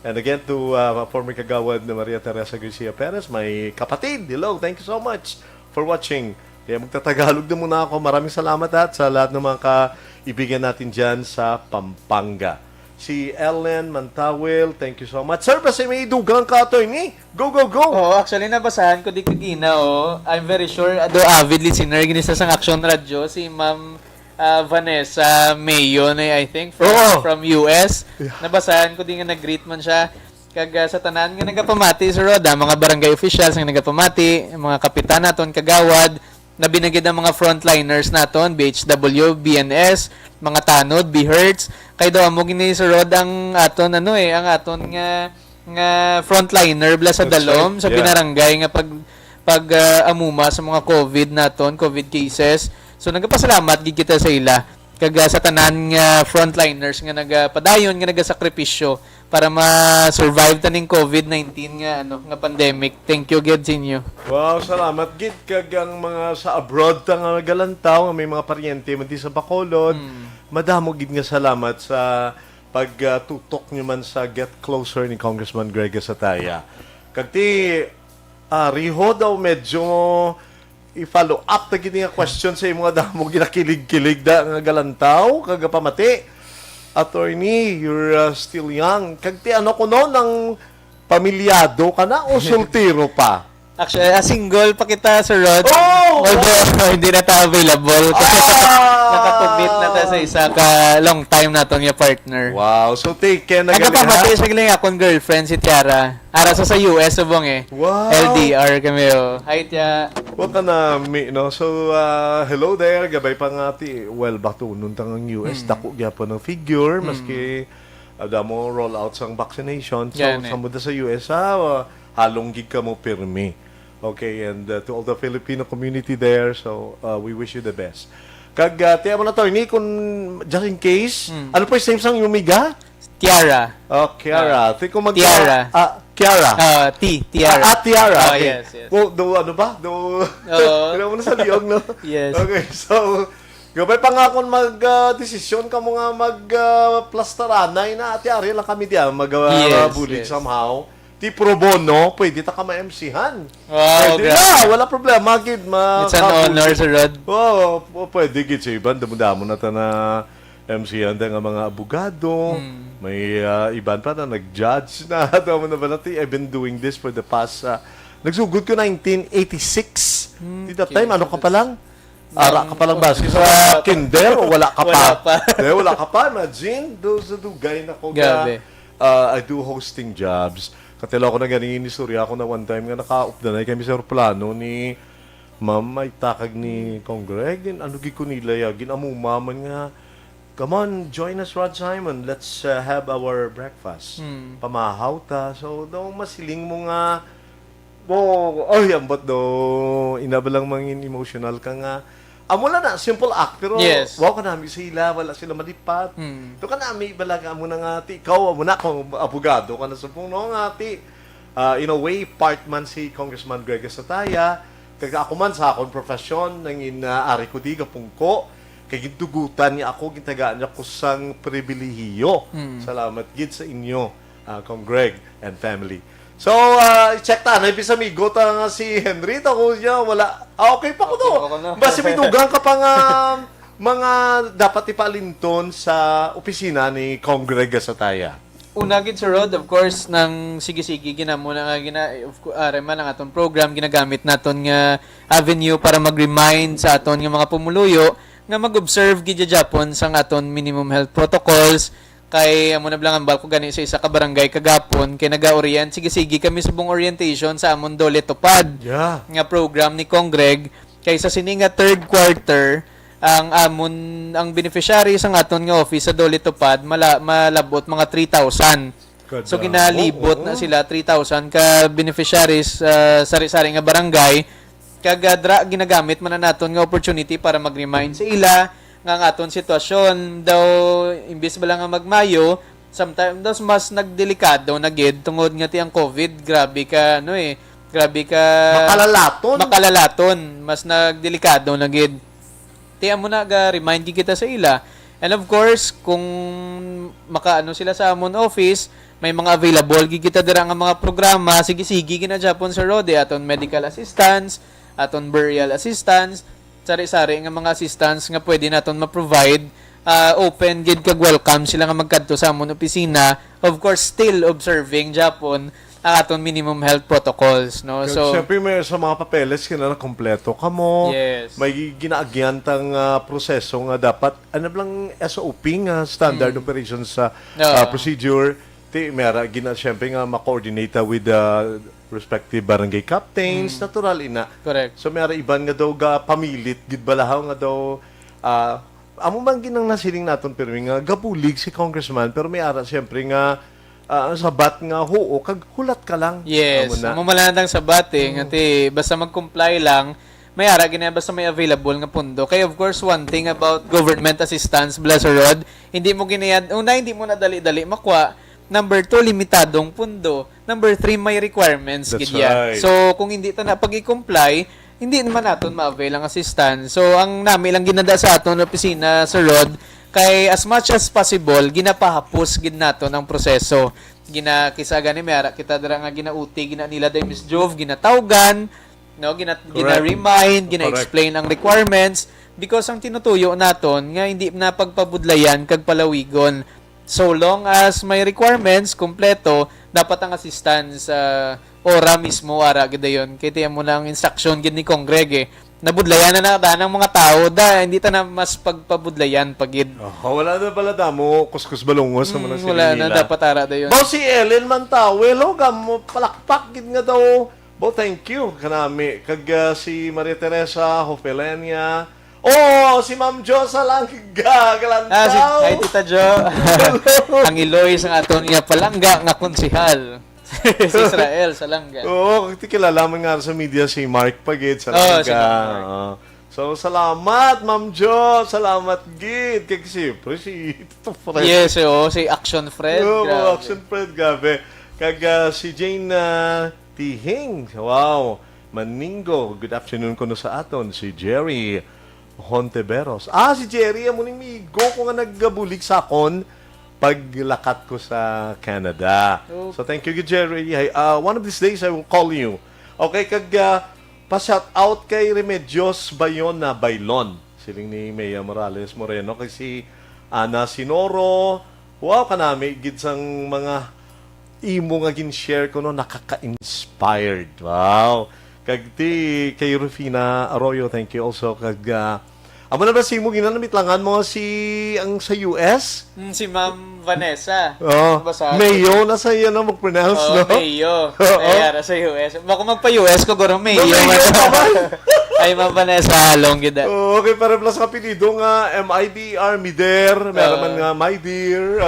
And again, to uh, former Kagawad na Maria Teresa Garcia Perez, my kapatid, hello, thank you so much for watching. Kaya magtatagalog na muna ako. Maraming salamat at sa lahat ng mga kaibigan natin dyan sa Pampanga. Si Ellen Mantawil, thank you so much. Sir, basta may idugang ka, attorney. Go, go, go! Oo, actually, nabasahan ko di kagina, oh. I'm very sure, do avid listener, gini sa sang Action Radio, si Ma'am ah, Vanessa Mayo, na, I think, from, Oo. from U S. Yeah. Nabasahan ko di nga nag-greet man siya. Kag ah, sa tanan nga nagapamati, Sir Rod, ah, mga barangay officials nga nagapamati, mga kapitan naton, kagawad, nabinagid ang mga frontliners naton, B H W, B N S, mga tanod, B H E R T S. Kay daw amo gini, Sir Rod, ang aton, ano eh, ang aton nga nga frontliner bala sa That's dalom, right. sa Yeah. binarangay nga pag pag ah, amuma sa mga COVID naton, COVID cases. So nagapasalamat gid kita sa ila. kag, ah, sa tanan nga frontliners nga nagapadayon, nga nagasakripisyo para ma-survive ta ning covid nineteen nga, ano, nga pandemic. Thank you gid sa inyo. Wow, salamat gid. Kag ang mga sa abroad ta nga nagalantaw, nga may mga paryente man di sa Bacolod, Hmm. madamo gid nga salamat sa pagtutok nyo man sa Get Closer ni Congressman Greg Gatazataya. Kag ti, ah, Riho daw medyo i-follow up ta gid nga question sa imo nga damo ginakilig-kilig da nga galantaw kag pamati. Attorney, you're, uh, still young. Kag ti ano ko no, nang pamilyado ka na o soltero pa? Actually, ah, single pa kita, Sir Rod. Oh! Although, hindi na ta available. Ah! Nakakommit na ta sa isa ka long time naton nga partner. Wow. So, take care na gani, ha? Nagapamati siya galing akong girlfriend, si Tiara. Ara sa, sa U S, subong eh. Wow. L D R kami, oh. Hi, Tia. Wa ka na, mi, no? So, uh, hello there. Gabay pa nga ti, well, batunon ta nga ang U S, Hmm. dako gyapon ang figure, Hmm. maski, uh, damo roll out sang vaccination. So, Yan eh. sa muda sa U S, ha, uh, halong gid kamo pirmi. Okay, and, uh, to all the Filipino community there, so, uh, we wish you the best. Kag, uh, tiyan mo na, Tony, kung just in case, Hmm. ano pa yung name sang iyong miga? Tiara. Oh, Kiara. Ah. Ti ko mag- Tiara. Ah, Kiara. Ah, Ti, Tiara. Ah, ah, Tiara. Ah, okay. Yes, yes. Do, do, ano ba? Do, Oo. Kailangan mo na sa liyog, no? Yes. Okay, so, gabay pa nga kung mag, ah, desisyon ka mo nga mag, ah, plastaranay na, ati ari lang kami diyan, mag, ah, Yes, bulig yes. somehow. Ti pro bono, pwede ta ka ma-M C-han. Wow, Pwede grabe. na, wala problema, gid, ma- It's an kabulig. honor, Sir Rod. Oo, p-, pwede, gid, sa iban, damo-damo na ta na M C-han, nga mga abogado. Hmm. May, ah, iban pa na nag-judge na. Tama na ba natin? I've been doing this for the past, ah, nagsugod ko nineteen eighty-six. Hmm, Di that okay. time, ano ka pa lang? Ara ka pa lang ba? Sa kinder o wala ka pa? Wala pa. Eh, wala ka pa. Imagine, do, sa dugay na ko Grabe. nga, ah, I do hosting jobs. Katilo ko na ganing inistorya ako na one time nga nakaupdanay kami sa aeroplano ni Ma'am Mayta kag ni Cong Greg. Ano gid ko nila ya? Ginamumaman nga, "Come on, join us, Rod Simon. Let's, uh, have our breakfast." Hmm. Pamahaw ta. So, daw masiling mo nga, oh, ay, ambot do, ina ba lang mangin emotional ka nga. Amo lang na, simple act, pero Yes. wow ka nami sa ila, wala sila malipat. Hmm. To ka nami, bala ka, amo na nga, ti, ikaw, amo na, kung abogado ka na sa puno nga, ti, ah, in a way, part man si Congressman Greg Gatazataya, kag ako man sa akong profesyon, nangin, ah, ari ko di, gapungko, kay gintugutan niya ako, gintagaan niya ko sang pribilehiyo. Hmm. Salamat gid sa inyo, ah, Cong Greg and family. So, ah, i-check ta, na, bis amigo ta nga si Henry, ta ko niya, wala. Ah, okay pa ko Okay to. pa ko na. Basta may dugang ka pa nga mga dapat ipalinton sa opisina ni Cong Greg Gatazataya. Una gid, Sir Rod, of course, nang sige-sige, ginamo na nga, gina-, of cou-, are man ang aton program, ginagamit naton nga avenue para mag-remind sa aton nga mga pumuluyo nga mag-observe gid gyapon sang aton minimum health protocols, kay amo na lang ang balko gani sa isa ka barangay kagapon, kay naga-orient, sige-sige kami subong orientation sa amon Dole Tupad Yeah. nga program ni Cong Greg, kay sa sini nga third quarter, ang amon, ang beneficiaries sang aton nga office sa Dole Tupad, mala-, malabot mga three thousand. So, Kadamo, ginalibot oo. na sila, three thousand ka beneficiaries, ah, sari-sari nga barangay. Kag, ah, dra, ginagamit man na naton nga opportunity para mag-remind sa ila nga ang aton sitwasyon daw, imbis ba lang nga magmayo, sometimes daw mas nagdelikado na gid tungod nga ti ang covid, grabe ka, ano eh, grabe ka Makalalaton. makalalaton, mas nagdelikado na gid. Ti amo na, ga-remind gid kita sa ila. And of course, kung makaano sila sa amon office, may mga available gid kita dira nga mga programa, sige-sige gid na gyapon, Sir Rod, eh, aton medical assistance, aton burial assistance, sari-sari nga mga assistance nga pwede naton ma-provide. Ah, open gid kag welcome sila nga magkadto sa amon opisina. Of course, still observing gyapon ang aton minimum health protocols, no? Kag So, siyempre, may sa mga papeles, kinahanglan kompleto ka mo. Yes. May ginaagyan tang, ah, proseso nga dapat, ano lang, S O P nga, standard Hmm. operations sa, Oo. ah, procedure. Ti, may ara, gina, siyempre nga, ma-coordinate ta with the respective barangay captains. Hmm. Natural, ina. Correct. So, may ara, iban nga daw, ga, pamilit, gid balahaw nga daw, ah, amo man ginang nasiling naton, pirmi nga, gabulig si congressman, pero may ara, siyempre nga, ah, ang sabat nga huo, kag hulat ka lang. Yes, Amo na. amo man lang ang sabat, eh, nga Hmm. ti, basta mag-comply lang, may ara gina basta may available nga pundo. Kay of course, one thing about government assistance, bala, Sir Rod, hindi mo ginayad, una, hindi mo na dali-dali makuha. Number two, limitadong pundo. Number three, may requirements That's gid ya. right. So, kung hindi ta na pag-i-comply, hindi naman naton ma-avail ang assistance. So, ang nami lang ginada sa aton opisina, Sir Rod, kay as much as possible, ginapahapos gid naton ang proseso. Gina, kisa gani, may ara kita dira nga ginauti, gina nila day Miss Jove, ginatawgan, no, gina, Correct. gina-remind, Correct. gina-explain ang requirements, because ang tinutuyo naton nga hindi na pagpabudlayan kag palawigon. So long as may requirements kompleto, dapat ang assistance, ah, ora mismo ara gid dayon. Kay tiyan mo na ang instruction gid ni Congreg, eh. Nabudlayan na na ang mga tao, da, hindi ta na mas pagpabudlayan pa gid. Oh, wala na pala damo, kuskus balungos naman ang Mm, siling wala na, nila. dapat ara dayon. Bo, si Ellen Mantawe, lo, gamo palakpak gid nga daw. Bo, thank you kanami. Kag, ah, si Maria Teresa Hofelenia. Oh, si Ma'am Jo Salangga, Galantaw. Ah, si, hi, Tita Jo. Ang Iloy sa aton nga palangga nga konsehal. Si Israel Salangga. Oo, ti kilala man nga sa media si Mark pa gid sa Oh, si Langga. Mark. Oo. So, salamat, Ma'am Jo. Salamat gid. Kay siyempre, si Tito Fred. Yes, oo, si Action Fred, Oo, mga grabe. Action Fred, grabe. Kag, ah, si Jane, ah, Tihing. Wow. Maningo, good afternoon kuno sa aton. Si Jerry Honteveros. Ah, si Jerry, amo ning migo ko nga nagabulig sa akon paglakat ko sa Canada. Oh. So, thank you, Jerry. Hey, uh, one of these days, I will call you. Okay, kag, uh, pa-shout out kay Remedios Bayona Baylon. Siling ni Mea Morales Moreno, kay si Ana Sinoro. Wow, kanami gid sang mga imo nga gin-share ko, no, nakaka-inspired. Wow. Kag ti kay Rufina Arroyo, thank you also. Kag, ah, amo na ba si mo ginanamit langan mo si ang sa U S? Mm, si Ma'am Vanessa. Oh, Basa. Mayo na sa iya na mag-pronounce, Oh, no? Mayo. Oo. Ay, ara sa U S. Bako magpa-U S ko, guro, Mayo. Mayo naman. Ay, Ma'am Vanessa, halong gid, ah. Oo, okay, para plus apelido nga, M I D E R, Mider, meron Oo. man nga, my dear.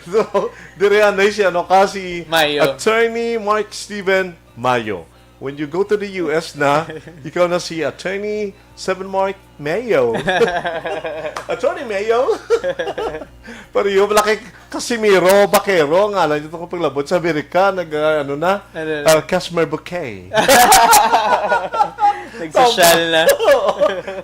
So, dire anay siya, no? Kasi Mayo. Attorney Mark Steven Mayo. When you go to the U S na, ikaw na si Attorney Seven Mark Mayo. Attorney Mayo? Pareho pala kay Casimiro Vaquero, nga alam nyo itong paglabot sa Amerika, nag, ah, ano na, Ano? ah, Cashmere Bouquet. Nagsosyal na. Oo.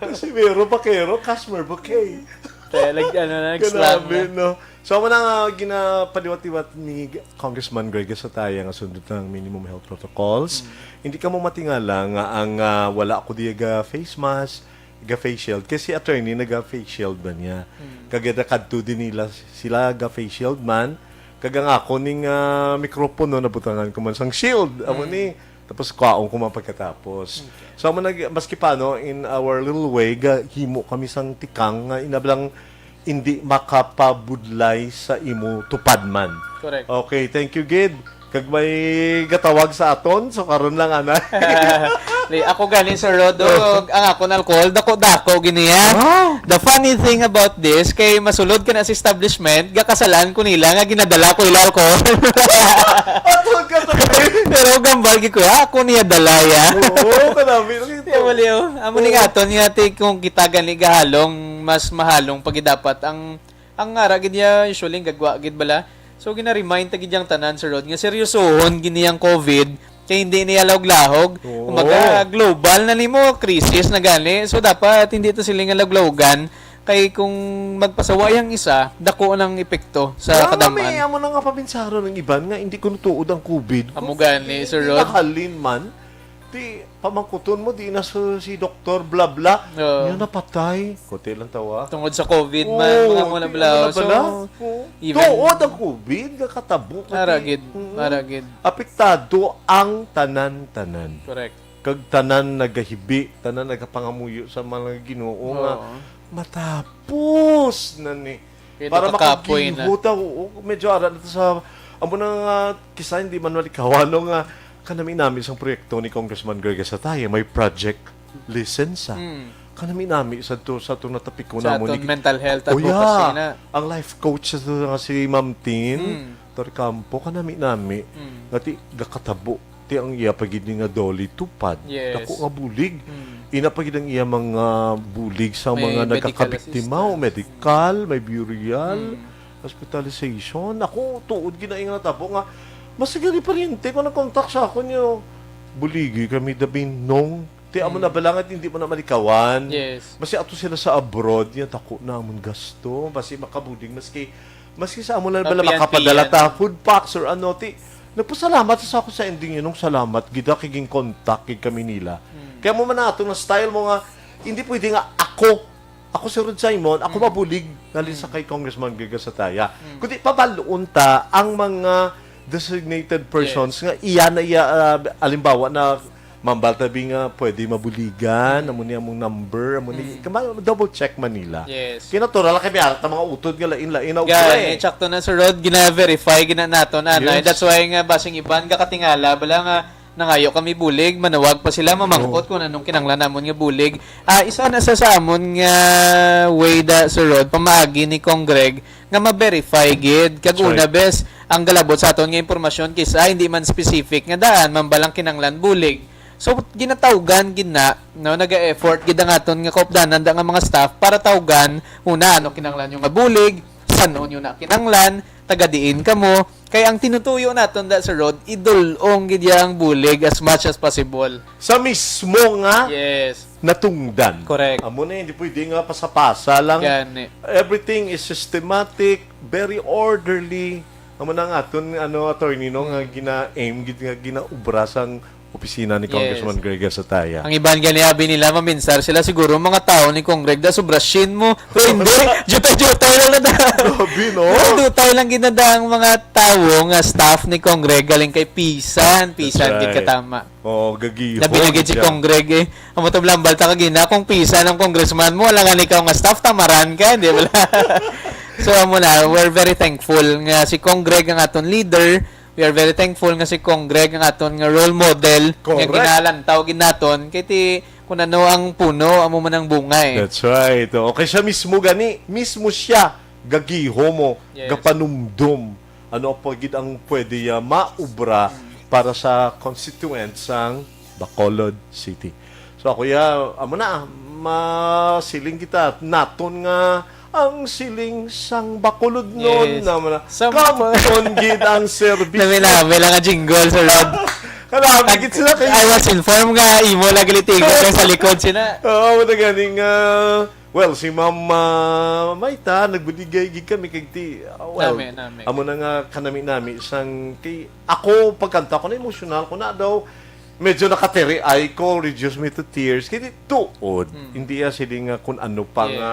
Casimiro Vaquero, Cashmere Bouquet. Kaya nag-, ano na, nag-slam Grabe, na. no? So, amo na nga ginapaliwat-liwat ni Congressman Greg Sataya nga sundot ang minimum health protocols. Mm. Hindi ka mo matingala nga ang, ah, wala ako diya ga face mask, ga face shield. Kasi attorney naga face shield ba niya? Mm. Kag nakadto din nila sila ga face shield man. Kag ang ako ning, ah, mikropono nabutangan ko man sang shield. Amo Mm. ni Tapos kwaon ko man pagkatapos. Okay. So, amo nag-, maski paano, in our little way, ga-, himo kami sang tikang nga inablang hindi makapabudlay sa imo tupad man. Correct. Okay, thank you, gid. Kag may gatawag sa aton, so karon lang, ana. Li, ako gani, Sir Rodo, Oh. ang akon alcohol, dako-dako gini, ha? Wow! The funny thing about this, kay masulod ka na sa establishment, gakasalaan ko nila nga ginadala ko ila alcohol. Atol ka to, eh. Pero gambal gid ko, ha? Ako niya dalaya. Oo, kanami. Nakita Kaya ko. mali, oh. Amo ni Oo. nga aton nga, ti, kung kita gani gahalong, mas mahalong pag dapat ang, ang ara gid niya, usually, gagwa gid bala. So, gina-remind ta gid yang tanan, Sir Rod, nga seryosohon gini ang covid, kay hindi niya lahog-lahog. Oo. Kumbaga, global na nimo, crisis na gani. So, dapat hindi to sila nga lahog-lahogan. Kay kung magpasaway ang isa, dako ang epekto sa Wala nga, kadam-an. may amo na nga paminsaro ng iban nga hindi ko nutuod ang covid. Amo gani, Hindi Sir Rod. nahalin man. Di, pamangkuton mo, di na su-, si Doktor bla bla. Oo. Niya napatay. Kunti lang tawa. Tungod sa covid man, Oo, mga mula di, bla. ano na So, bala? Oo. even Tuod ang covid, kakatabo ka, Ara di. gid, Mm. ara gid. Apektado ang tanan-tanan. Correct. Kag tanan nagahibi, tanan nagapangamuyo sa mga Ginoo nga Oo. matapos na ni. Kaya Para di ka kapoy na. makagihota, oo, medyo ara na to sa, amo na nga, kisa hindi man malikawan, no, nga kanami-nami sang proyekto ni Congressman Greg Sataya, may Project Licensa. Mm. Kanami-nami sa to, sa to natapiko Sa namo aton ni mental health Oh, advocacy yeah. na. Ang life coach sa to nga si Ma'am Tin Mm. Torcampo, kanami-nami. Mm. Nga ti, gakatabo. Ti ang iya pa gid ni nga Dolly Tupad. Yes. Dako nga bulig. Mm. ina pa gid ang iya mga bulig sa May mga medical nagakabiktima o assistance. Medical, may burial, Mm. hospitalization. Ako, tuod gid na nga natabo nga, mas gani pariente ko nag-contact sa akon niyo. Buligi kami, Dabin, nong. Ti amo Mm. na bala nga hindi mo na malikawan. Yes. Basi ato sila sa abroad, niya dako na amon gasto. Basi makabulig, maski, maski sa amo lang bala Papian-pian. makapadala ta, food packs or ano, ti, nagpasalamat sa ako sa ending yun, nung salamat, gid kay gin-contact gid kami nila. Mm. Kaya mo man ato nga style mo nga, hindi pwede nga ako, ako si Rod Simon, ako Mm. mabulig, nalin sa Mm. kay Congressman Greg Gasataya. Mm. Kundi pabalon ta ang mga designated persons Yes. nga iya na iya, ah, alimbawa na Ma'am Baltabi nga pwede mabuligan, Mm. amo ni among number, amo ni, Mm. kama-, double check man nila. Yes. Kinatural lang kay may arat ang mga utod nga lain-lain na Gani, ukre. Tsakto na, Sir Rod, gina-verify, gina naton, anay. Yes. That's why nga, basing iban, kakatingala, bala nga, nangayo kami bulig, manawag pa sila, mamangkot Oo. kung anong kinanglan namon nga bulig. Ah, isa na sa, sa amon nga way da, Sir Rod, pamaagi ni Cong Greg, nga ma-verify gid. Kag That's una, right. bes, ang galabot sa aton nga impormasyon, kis-a hindi man specific nga daan, man balang kinanglan bulig. So, ginatawgan gid na, no, naga-effort gid ang aton nga kaupdanan da nga mga staff para tawgan, una, ano kinanglan nyo nga bulig, san-o nyo na kinanglan, taga diin kamo, kay ang tinutuyo naton da sa road, idul-ong gid yang bulig as much as possible. Sa mismo nga Yes. natungdan. Correct. Amo na, hindi pwede nga pasa-pasa lang. Gani. Everything is systematic, very orderly. Amo na nga aton, ano, attorney, no, nga Mm. gina-aim, gid nga ginaubra sang opisina ni Yes. Congressman Greg Gasataya. Ang iban gani, abi nila, maminsar sila, siguro mga tao ni Cong Greg da, sobra shin mo. Pero hindi, jutay-jutay lang na da. Grabe, no? Jutay lang gid na da ang mga tawo nga staff ni Cong Greg, galing kay pisan, pisan That's gid right. katama. Oo, gagihon Labi na gid si siya. Cong Greg, eh. Amo to, Blambal, ta kagina, kung pisan ang congressman mo, wala nga ikaw nga staff, tamaran ka, di ba? So, amo na, we're very thankful nga si Cong Greg ang aton leader. We are very thankful nga si Cong Greg ang aton nga role model, nga Correct. ginalantaw gid naton, kay ti, kung ano ang puno, amo man ang bunga, eh. That's right. Okay, siya mismo gani, mismo siya, gagiho mo, Yes. gapanumdum. Ano pa gid ang pwede, ah, maubra Mm. para sa constituent sang Bacolod City? So, ako ya, amo na, masiling kita, naton nga ang siling sang Bacolod nun, Yes. na, na, Sa kamton gid ang serbisyo. Nami-nami lang ang jingle, Sir Rod. Kanami gid sila kay I was informed nga imo lang gilitigon kay sa likod sina. Oo, amo na gani nga, well, si Ma'am, ah, Mayta, nagbuligay gid kami kay ti, ah, well, Nami, nami. amo na nga kanami-nami sang kay ako, pagkanta ko, na-emotional ko na daw. Medyo nakatiri-ay ko, reduce me to tears. Kaya tuod, Hmm. hindi ya sila nga kung ano pa Yes. nga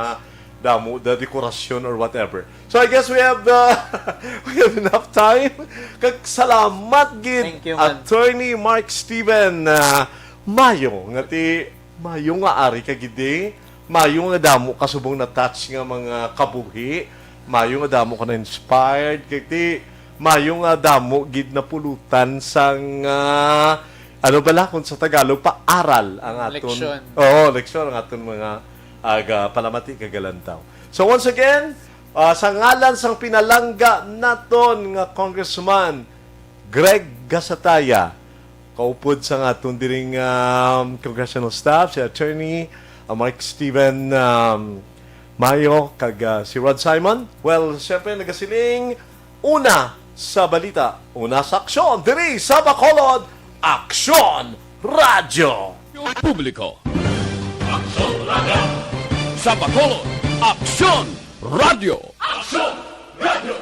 damo, the decoration or whatever. So I guess we have the, we have enough time. Kag salamat gid, Thank you, man. Attorney Mark Steven, ah, mayo nga ti, mayo nga ari ka gid, eh. Mayo nga damo ka subong na-touch nga mga kabuhi. Mayo nga damo ka na-inspired. Kay ti, mayo nga damo gid napulutan sang, ah, ano bala kung sa Tagalog, paaral ang aton. Leksyon. Oo, leksyon ang aton mga aga palamati kag alantaw. So once again, ah, sa ngalan sang pinalangga naton nga Congressman Greg Gasataya, kaupod sang aton diring, um, congressional staff, si Attorney, uh, Mark Steven, um, Mayo, kag, uh, si Rod Simon. Well, syempre, nagasiling, una sa balita, una sa aksyon, diri sa Bacolod, Aksyon Radyo. Publiko. Aksyon Radyo. Sa Bacolod, Aksyon Radyo. Aksyon Radyo.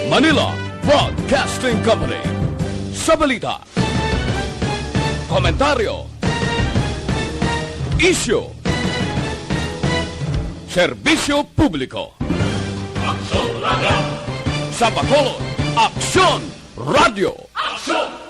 Manila Broadcasting Company. Sa balita, komentaryo, isyu, serbisyo publiko. Aksyon Radyo. Sa Bacolod, Aksyon Radyo. Aksyon